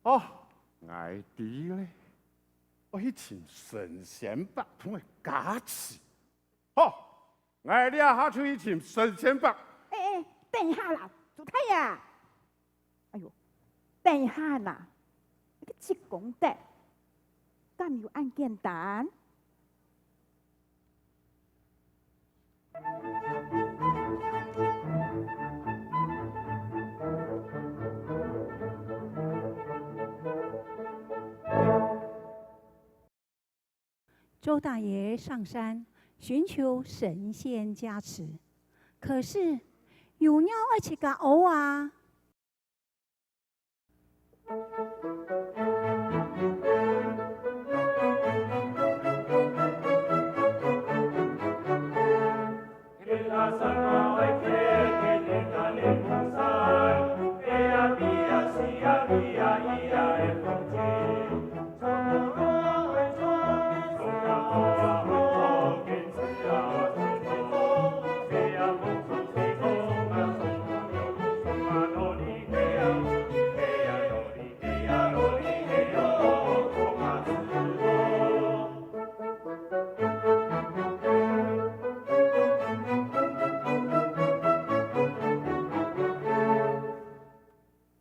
哦，𠊎知咧，愛去尋神仙伯同𠊎加持。 好，𠊎這下就去尋神仙伯。欸欸，等一下啦，豬大爺！哎喲，等一下啦，這个積功德，敢有恁簡單？ 周大爺上山尋求神仙加持，可是有鳥愛自家屙啊！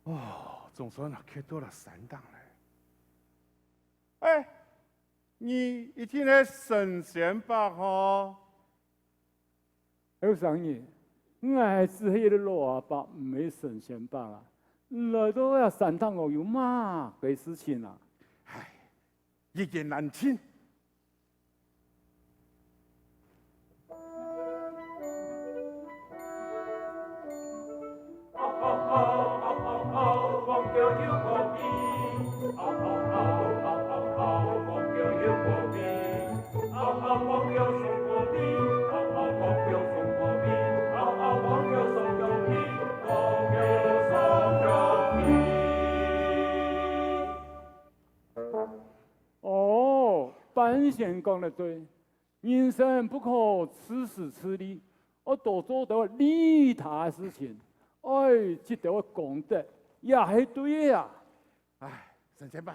哦，總算啊，蹶到了山頂了。欸，你一定係神仙伯吼？ 後生人，𠊎只係一個老阿伯，毋係神仙伯啊！來到這山頂哦，有麼个事情啊？唉，一言難盡。 哦，半仙講得對，人生不可自私自利，愛多做兜利他个事情，愛積兜个功德，也係對个啊！唉，神仙伯，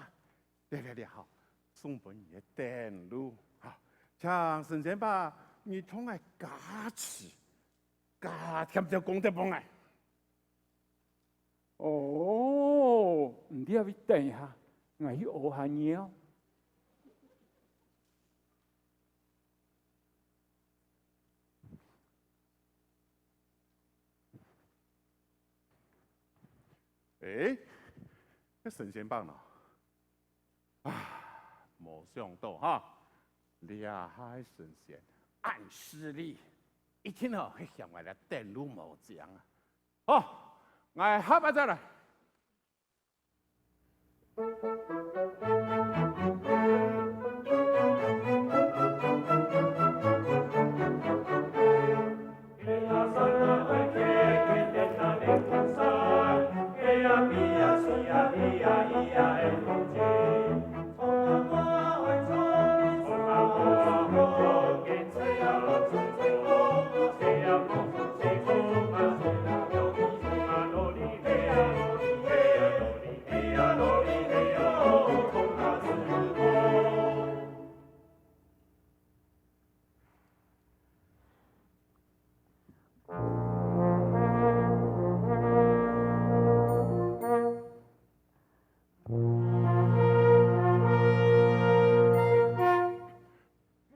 這這這，好，送分你个等路，好，請神仙伯你同𠊎加持，加添兜功德分𠊎。哦，你這位等一下，𠊎去屙下尿。 欸，該神仙伯呢？啊，無想到哈，這下个神仙恁勢利，一定吼係嫌𠊎這等路無靚啊！好，𠊎下擺再來。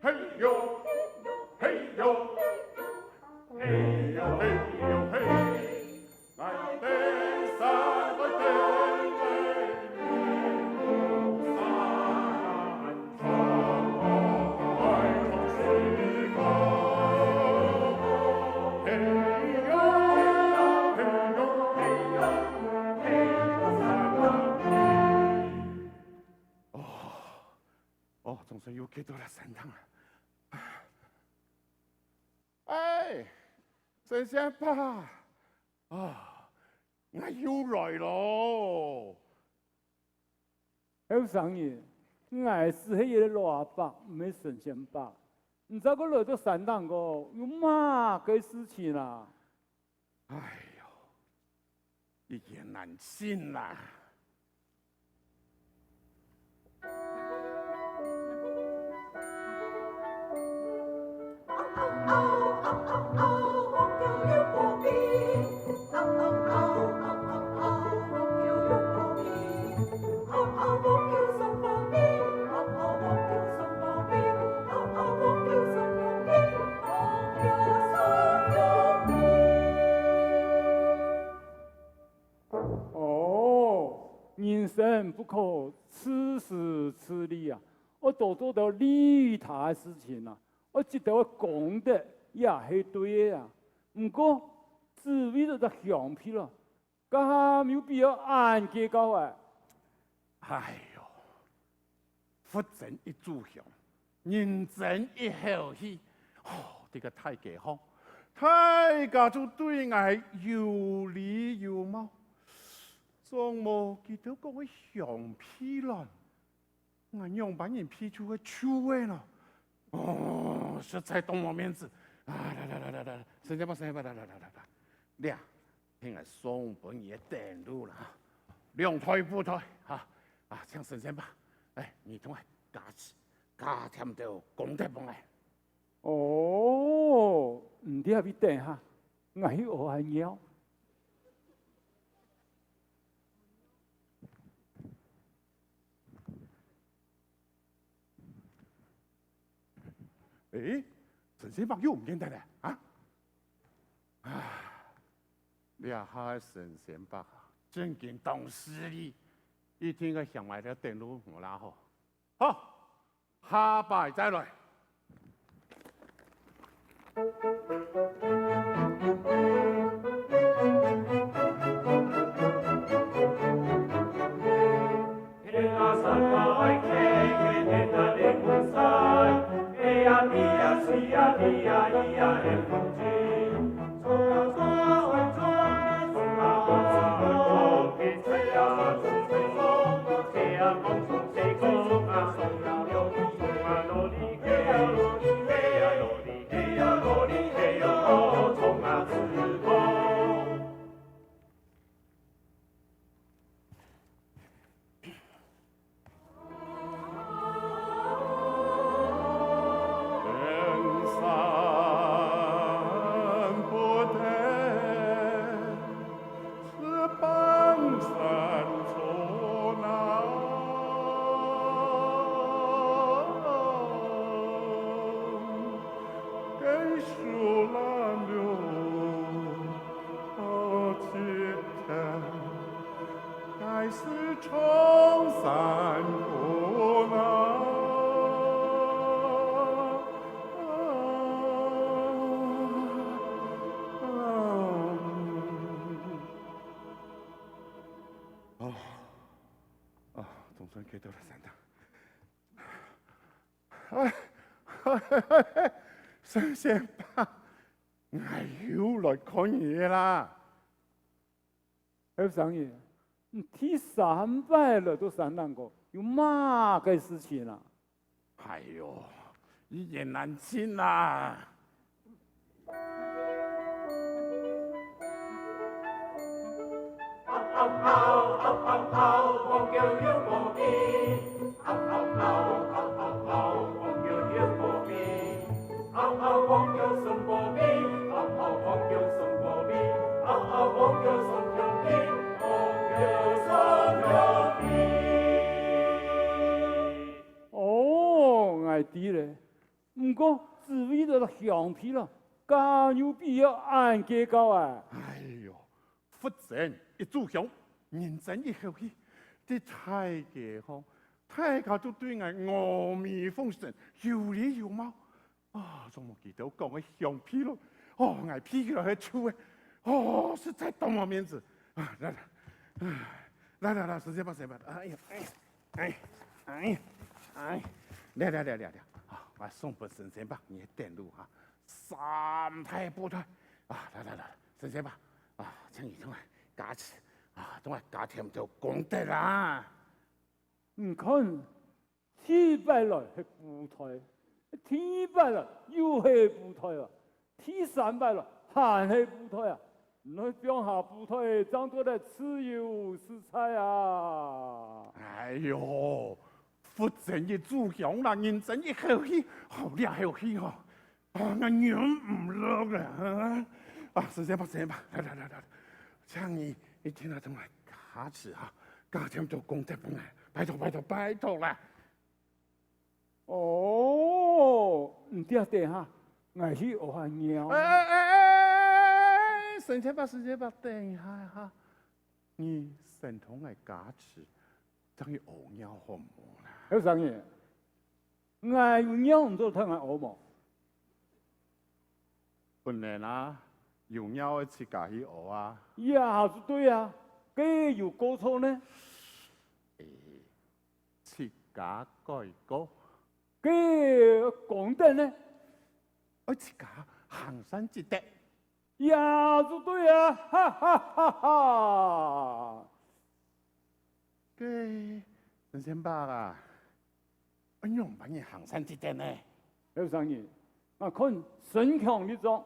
嘿喲，嘿喲，嘿喲，嘿喲，嘿。 哦，總算又蹶到了山頂了。哎，神仙伯，啊，𠊎又來咯。後生人，𠊎斯係一個老阿伯，毋係神仙伯。你再過來到山頂高，有麼个事情啊？哎喲，一言難盡啦。 哦，人生不可自私自利啊，愛多做兜利他个事情啊，愛積兜个功德也係對个啊。毋過，只為著隻香屁咯，該下有必要恁計較啊？哎喲， 佛前一炷香，人爭一口氣。哦，這个大街項，大家就對𠊎有禮有貌，總無佢兜講个香屁卵，𠊎仰般人屁就會臭个呢？哦，實在當無面子！啊，來來來來來，神仙伯，神仙伯，來來來來來，這 係𠊎送分你个等路啦，兩袋布袋哈，啊，請神仙伯，哎，你同𠊎加持，加添兜功德分𠊎。哦，你在這位等哈，𠊎去屙下尿。 誒，神仙伯又毋見忒咧，啊？唉，這下个神仙伯啊，正經當勢利，一定愛嫌𠊎這等路無罅好。好，下擺再來。哦，哦，總算企到了山頂。 哎，神仙伯，𠊎又來看你啦。後生人，你第三擺來到山頂高，有麼个事情啊？哎喲，一言難盡啦。哦，𠊎知咧。 毋過只為著香屁咯，敢有必要恁計較啊？哎喲，佛前一炷香，人爭一口氣，在大街項，大家都對𠊎阿彌陀佛，有禮有貌。啊，總無佢兜講个香屁咯，哦，𠊎屁起來係臭个，哦，實在當無面子。啊，來來，唉，來來來，神仙伯，神仙伯，哎呀，哎呀。 哎，哎，哎，來來來來來，啊，𠊎送分神仙伯你个等路哈，三袋布袋，啊，來來來，神仙伯，啊，請你同𠊎加持，啊，同𠊎加添兜功德啊！你看，第一擺來係布袋，第二擺來又係布袋啊，第三擺來還係布袋啊！你愛放下布袋，正做得自由自在啊！哎喲，佛真一炷香啦，人真一口氣，好這口氣吼！ 啊，𠊎忍毋落了！啊，神仙伯，神仙伯，來來來來，請你一定愛同𠊎加持哈，加添兜功德分𠊎，拜託拜託拜託啦！哦，毋知啊，等下，𠊎去屙下尿。哎哎哎哎哎，神仙伯，神仙伯，等一下哈，你先同𠊎加持，正去屙尿好無啦？後生人， 𠊎有尿你做得同𠊎屙無？本來啊，有尿愛自家去屙啊。也就對啊，該有過錯呢？欸，自家改過。該功德呢？愛自家行善積德。 也就對啊，哈哈哈哈！該，神仙伯啊，愛仰般人行善積德呢？後生人，𠊎看身強力壯，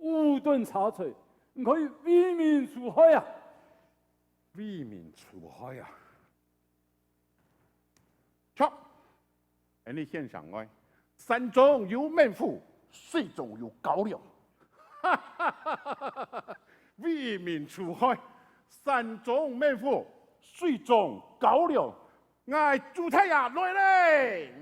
武斷差才，你可以為民除害啊！為民除害啊！ 著，𠊎兜縣城外，山中有猛虎，水中有高粱。哈哈哈哈哈！為民除害，山中猛虎，水中高粱，𠊎豬太爺來咧！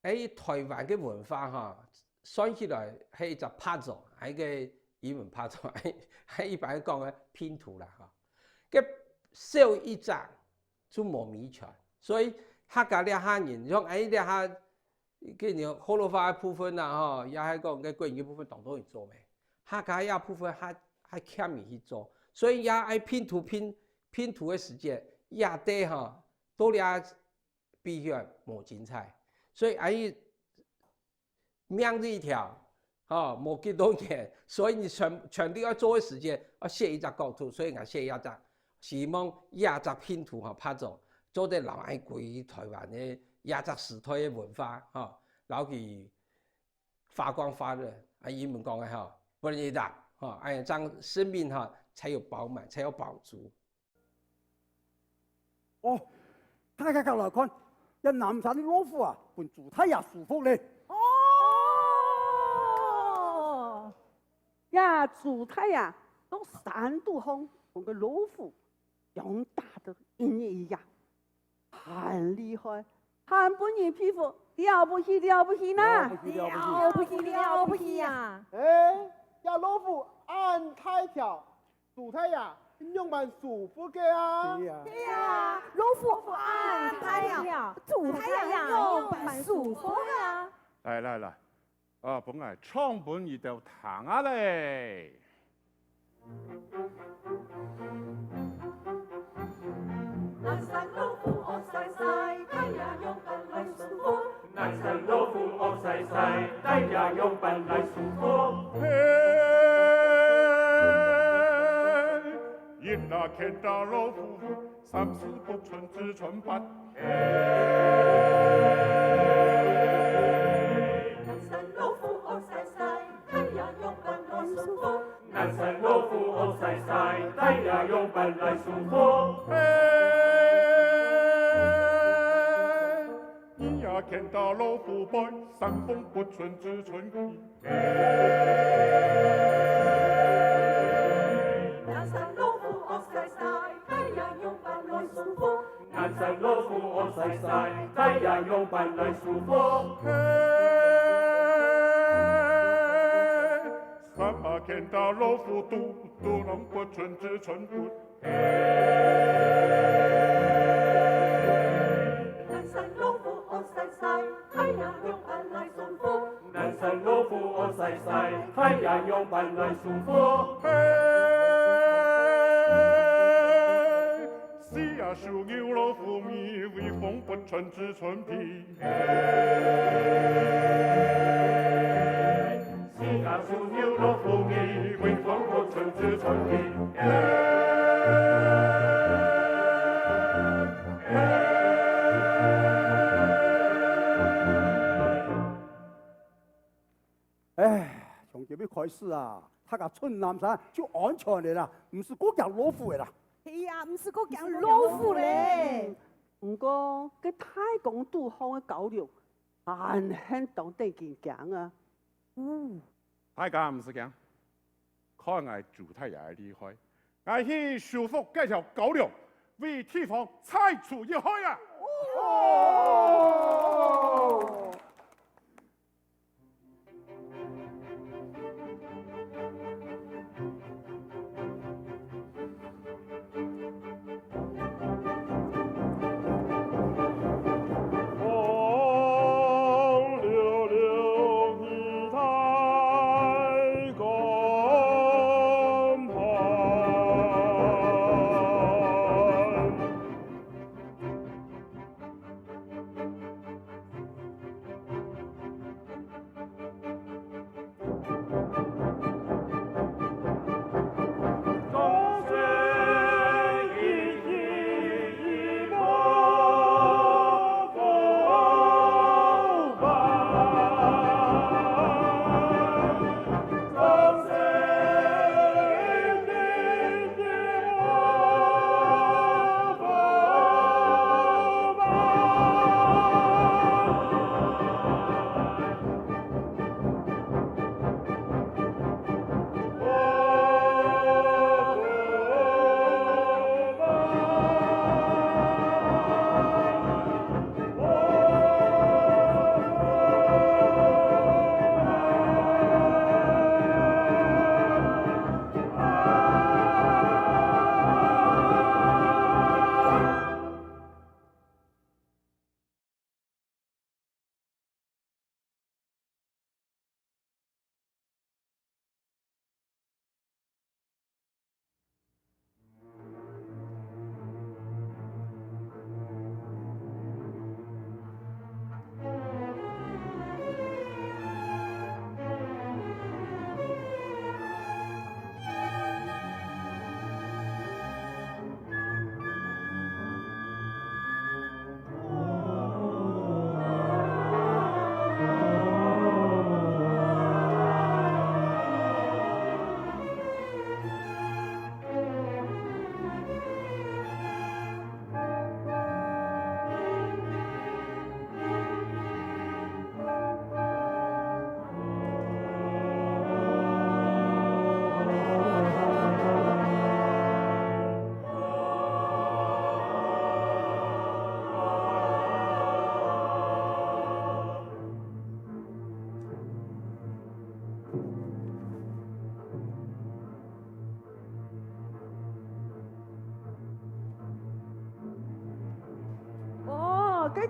欸，臺灣个文化哈，算起來係一隻拍照，係一個英文拍照，係一般講个拼圖啦哈。該少一隻就無美全，所以客家這下人，像欸這下，个人學老話个部分啦吼，也係講个國語个部分當多人做咩，客家這部分還還欠人去做，所以也愛拼圖拼拼圖个時節，也得吼，到這 比較無精彩。所以恁樣命就一條，吼，無幾多年，所以你全全力愛做个時間，愛寫一隻國圖，所以𠊎寫一隻，希望這隻拼圖吼，拍做做得摎𠊎歸臺灣个這隻時代个文化吼，摎佢發光發熱，啊，英文講个吼，burn it up，吼，哎，這樣生命吼才有飽滿，才有飽足。 哦，大家過來看，這南山个老虎啊，分豬大爺收服咧。哦，這豬大爺到山肚項，同个老虎相打到一日一夜，還厲害，還分人佩服，了不起，了不起呢！了不起，了不起。了不起，了不起啊！欸，這老虎恁大條， 豬大爺，仰般收服个啊？對啊。對啊，老虎恁大條，豬大爺仰般收服个啊？來來來，啊，分𠊎唱分你兜聽啊咧。南山老虎惡豺豺，大爺仰般來收服。 南山老虎惡豺豺，大爺仰般來收服。嘿，一下牽著老虎，三四步，七七八八。嘿，南山老虎惡豺豺，大爺仰般來收服。 南山老虎惡豺豺，大爺仰般來收服。嘿，一下牽著老虎背，三分步，七七八八。嘿，南山老虎惡豺豺，大爺仰般來收服。 南山老虎惡豺豺，大爺仰般來收服。嘿，三下牽著老虎肚，肚囊骨，寸子寸骨。嘿，南山老虎惡豺豺，大爺仰般來收服。 南山老虎惡豺豺，大爺仰般來收服。嘿，四下收牛老虎尾，威風骨，寸子寸皮。嘿，四下收牛老虎尾，威風骨，寸子寸皮。嘿。 唉，從今日開始啊，大家出南山就安全了啦，毋使過驚老虎了啦。係啊，毋使過驚老虎咧。毋過，該大江肚項个高樓，還係當得人驚啊。嗯。大家毋使驚，看𠊎豬大爺个厲害，𠊎去收服該條高樓，為地方拆除一害啊！哦！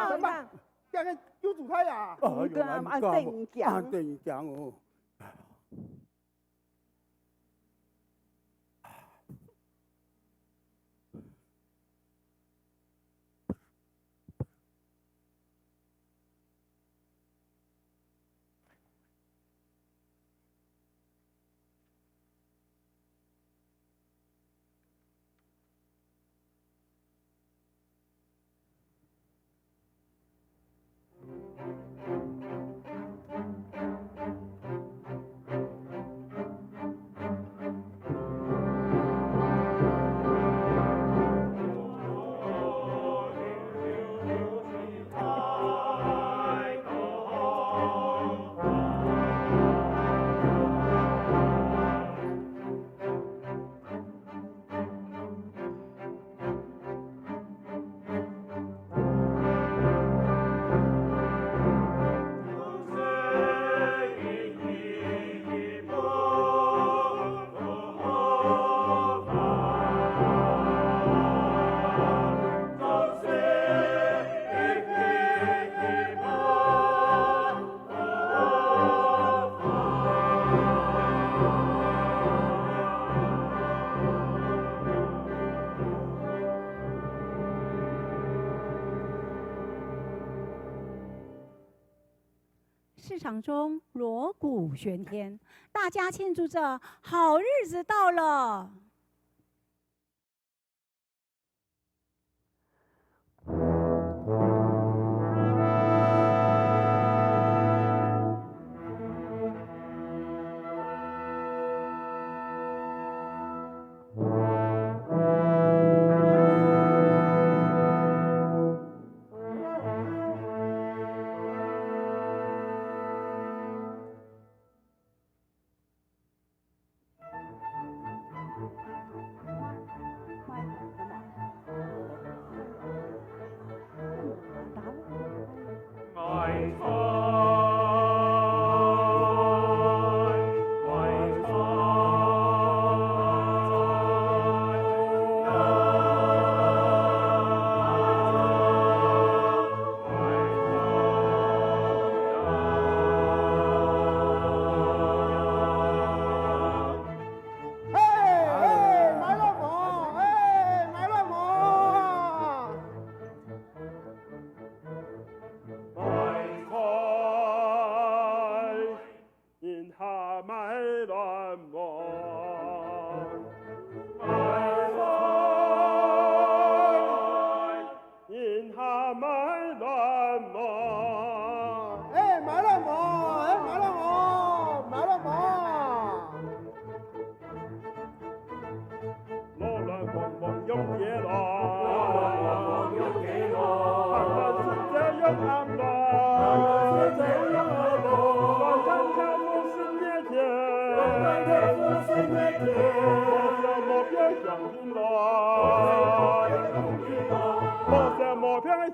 啊，怎麼辦？這樣就煮菜啊？哦，你看，原來恁得人驚。恁得人驚哦。 市场中锣鼓喧天，大家庆祝着好日子到了。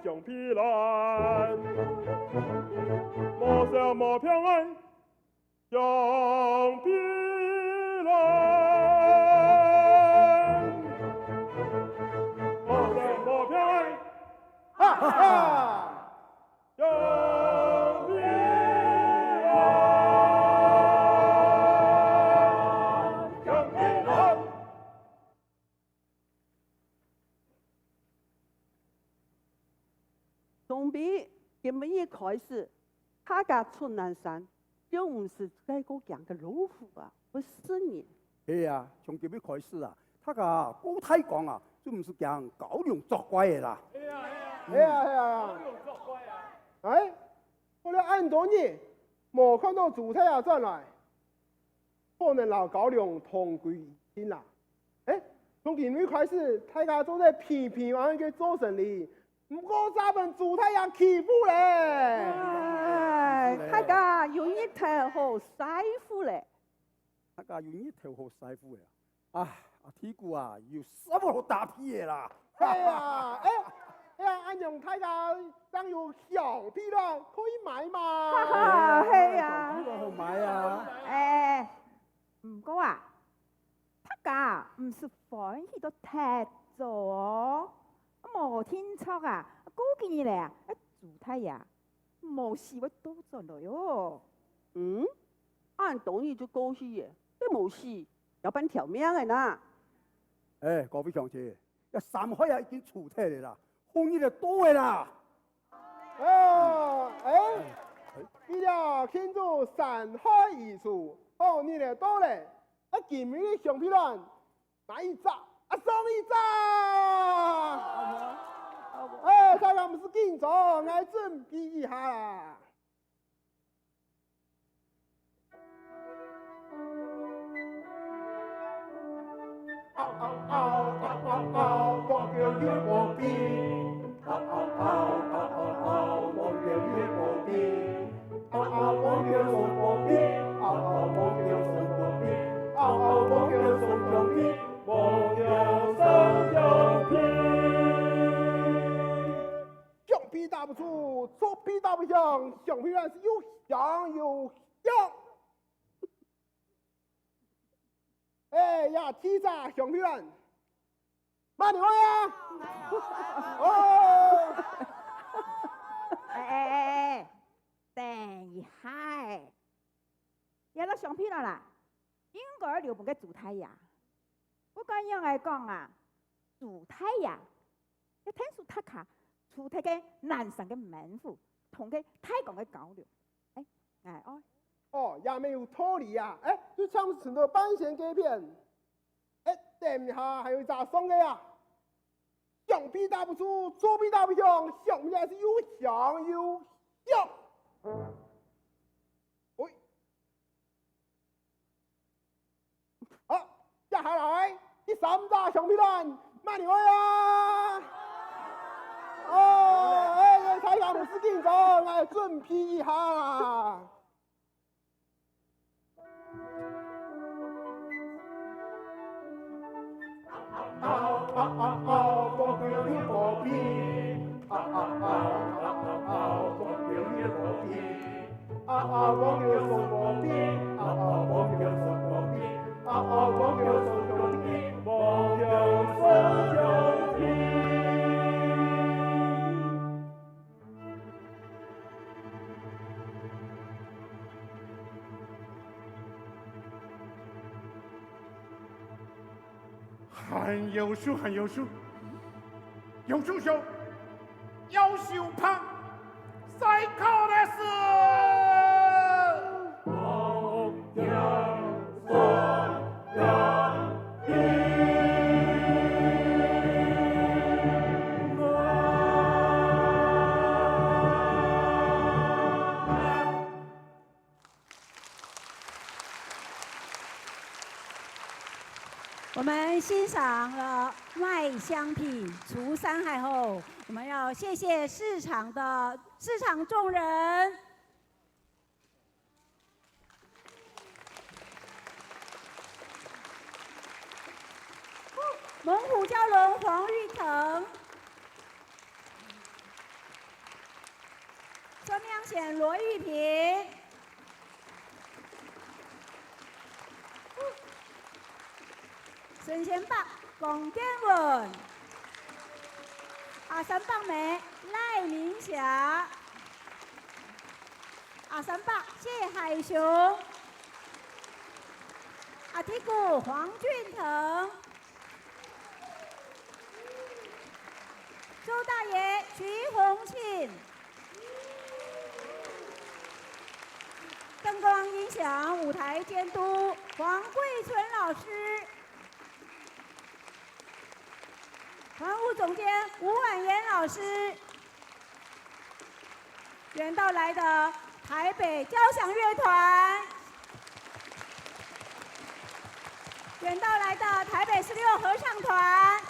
香皮卵，無笑無平安，香皮卵，無笑無平安。哈哈！ 從今日開始，大家出南山，就毋使再過驚該老虎啊，會食人。係啊，從今日開始啊，大家過大江啊，就毋使驚蛟龍作怪个啦。係啊，係啊，係啊，係啊。蛟龍作怪啊。哎，過了恁多日，無看到豬太爺轉來，可能摎蛟龍同歸於盡啦。哎，從今日開始，大家做得平平安安个做生理，毋過再分豬太爺欺負咧。哎，大家有日頭好晒褲咧。大家有日頭好晒褲咧。啊，啊，地瓜啊，有食物好打屁个啦。哎呀，哎，哎呀，恁樣大家正有香皮卵可以買嘛。哈哈，係啊。香皮卵好買啊。哎，毋過啊，大家毋使歡喜到忒早哦，無定著啊，過幾日咧啊，豬太爺無死會倒轉來哦。嗯，恁多日就過去咧，佢無死，要半條命个哪。哎，各位鄉親， 這山害啊已經除忒了啦，好日仔到了啦！啊，哎，為了慶祝山害已除，好日仔到了，啊，今日个香皮卵，買一隻，啊，送一隻！哎，大家毋使緊張，𠊎準備一下啦。 香皮打不出，竹皮打不響，香皮卵係又香又香。哎呀，第一隻香皮卵，嘛你愛啊？哦，哎哎哎哎，等一下哎，這个香皮卵啦，應該留分該豬太爺。不管仰仔講啊，豬太爺 這天數大家除忒該南山个猛虎，同該大江个蛟龍。哎，哎哦。哦，也蠻有道理啊！哎，就像係尋到半仙該片。哎，等一下還有一隻送个啊！香皮打不出，竹皮打不響，香皮還係又香又香。喂， 好，接下來，第三隻香皮卵，嘛你愛啊？哦，哎，哎，大家毋使緊張，𠊎準備一下啦。 還夭壽，還夭壽，夭壽壽，夭壽胖，賽考个事。我們欣賞了賣香皮除山害後，我們要謝謝市場的，市場眾人。猛虎蛟龍黃玉騰。春明縣羅玉萍，神仙伯江建文，阿三伯姆賴明霞，阿三伯謝海雄，阿弟牯黃俊騰， 周大爺徐宏慶，燈光音響舞台監督黃貴春老師，團務總監吳婉妍老師， 遠道來的台北交響樂團，遠道來的台北十六合唱團。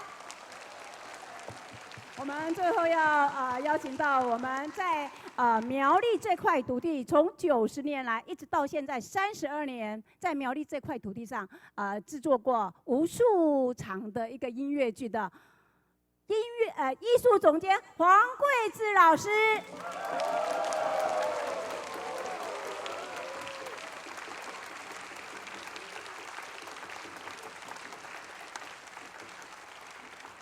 我們最後要，呃，邀請到我們在，呃，苗栗這塊土地，從九十年來一直到現在三十二年，在苗栗這塊土地上，呃，製作過無數場的一個音樂劇的 音樂，呃，藝術總監黃貴志老師。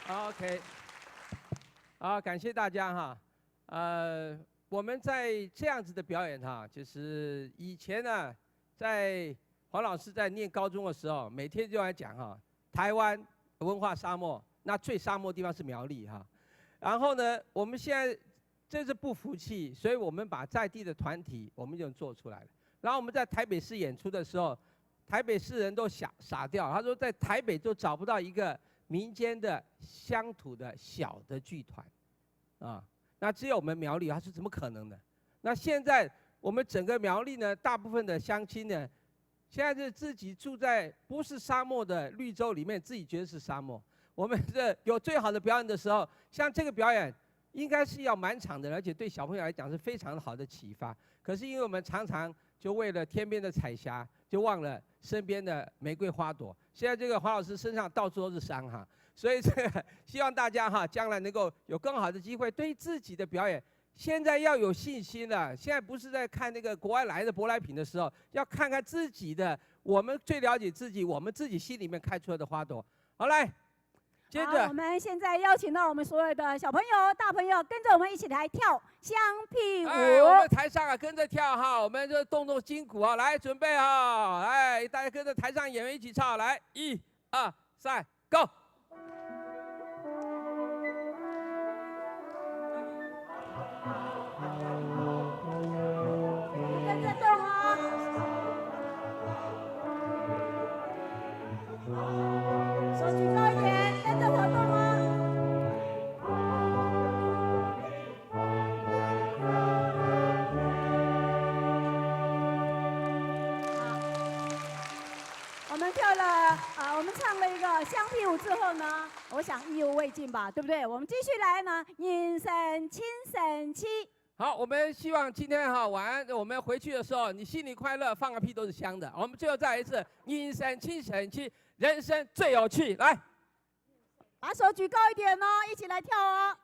OK，好，感謝大家哈。呃，我們在這樣子的表演哈，就是以前呢，在黃老師在念高中的時候，每天就來講哈，台灣文化沙漠，那最沙漠的地方是苗栗哈。然後呢，我們現在真是不服氣，所以我們把在地的團體我們就做出來了。然後我們在台北市演出的時候，台北市人都傻，傻掉，他說在台北都找不到一個民間的鄉土的小的劇團。 啊，那只有我們苗栗，他說怎麼可能呢？那現在我們整個苗栗呢，大部分的鄉親呢，現在是自己住在不是沙漠的綠洲裡面，自己覺得是沙漠。我們這有最好的表演的時候，像這個表演，應該是要滿場的，而且對小朋友來講是非常好的啟發。可是因為我們常常就為了天邊的彩霞，就忘了身邊的玫瑰花朵。现在这个黄老师身上到处都是伤哈，所以这个希望大家哈，将来能够有更好的机会，对自己的表演，现在要有信心了。现在不是在看那个国外来的舶来品的时候，要看看自己的，我们最了解自己，我们自己心里面开出来的花朵。好，来，接着，好，我们现在邀请到我们所有的小朋友、大朋友，跟着我们一起来跳香屁舞。哎，我们台上啊，跟着跳哈，我们就动动筋骨啊，来，准备哈，哎，大家跟着台上演员一起唱，来，一、二、三，Go！跟着动哦。 手举高一点，跟着活动哦。好，我们跳了，啊，我们唱了一个香屁舞之后呢，我想意犹未尽吧，对不对？我们继续来呢，人生真神奇。 好，我们希望今天哈，晚安，我们回去的时候，你心里快乐，放个屁都是香的。我们最后再来一次，人生真神奇，人生最有趣，来。把手举高一点哦，一起来跳哦。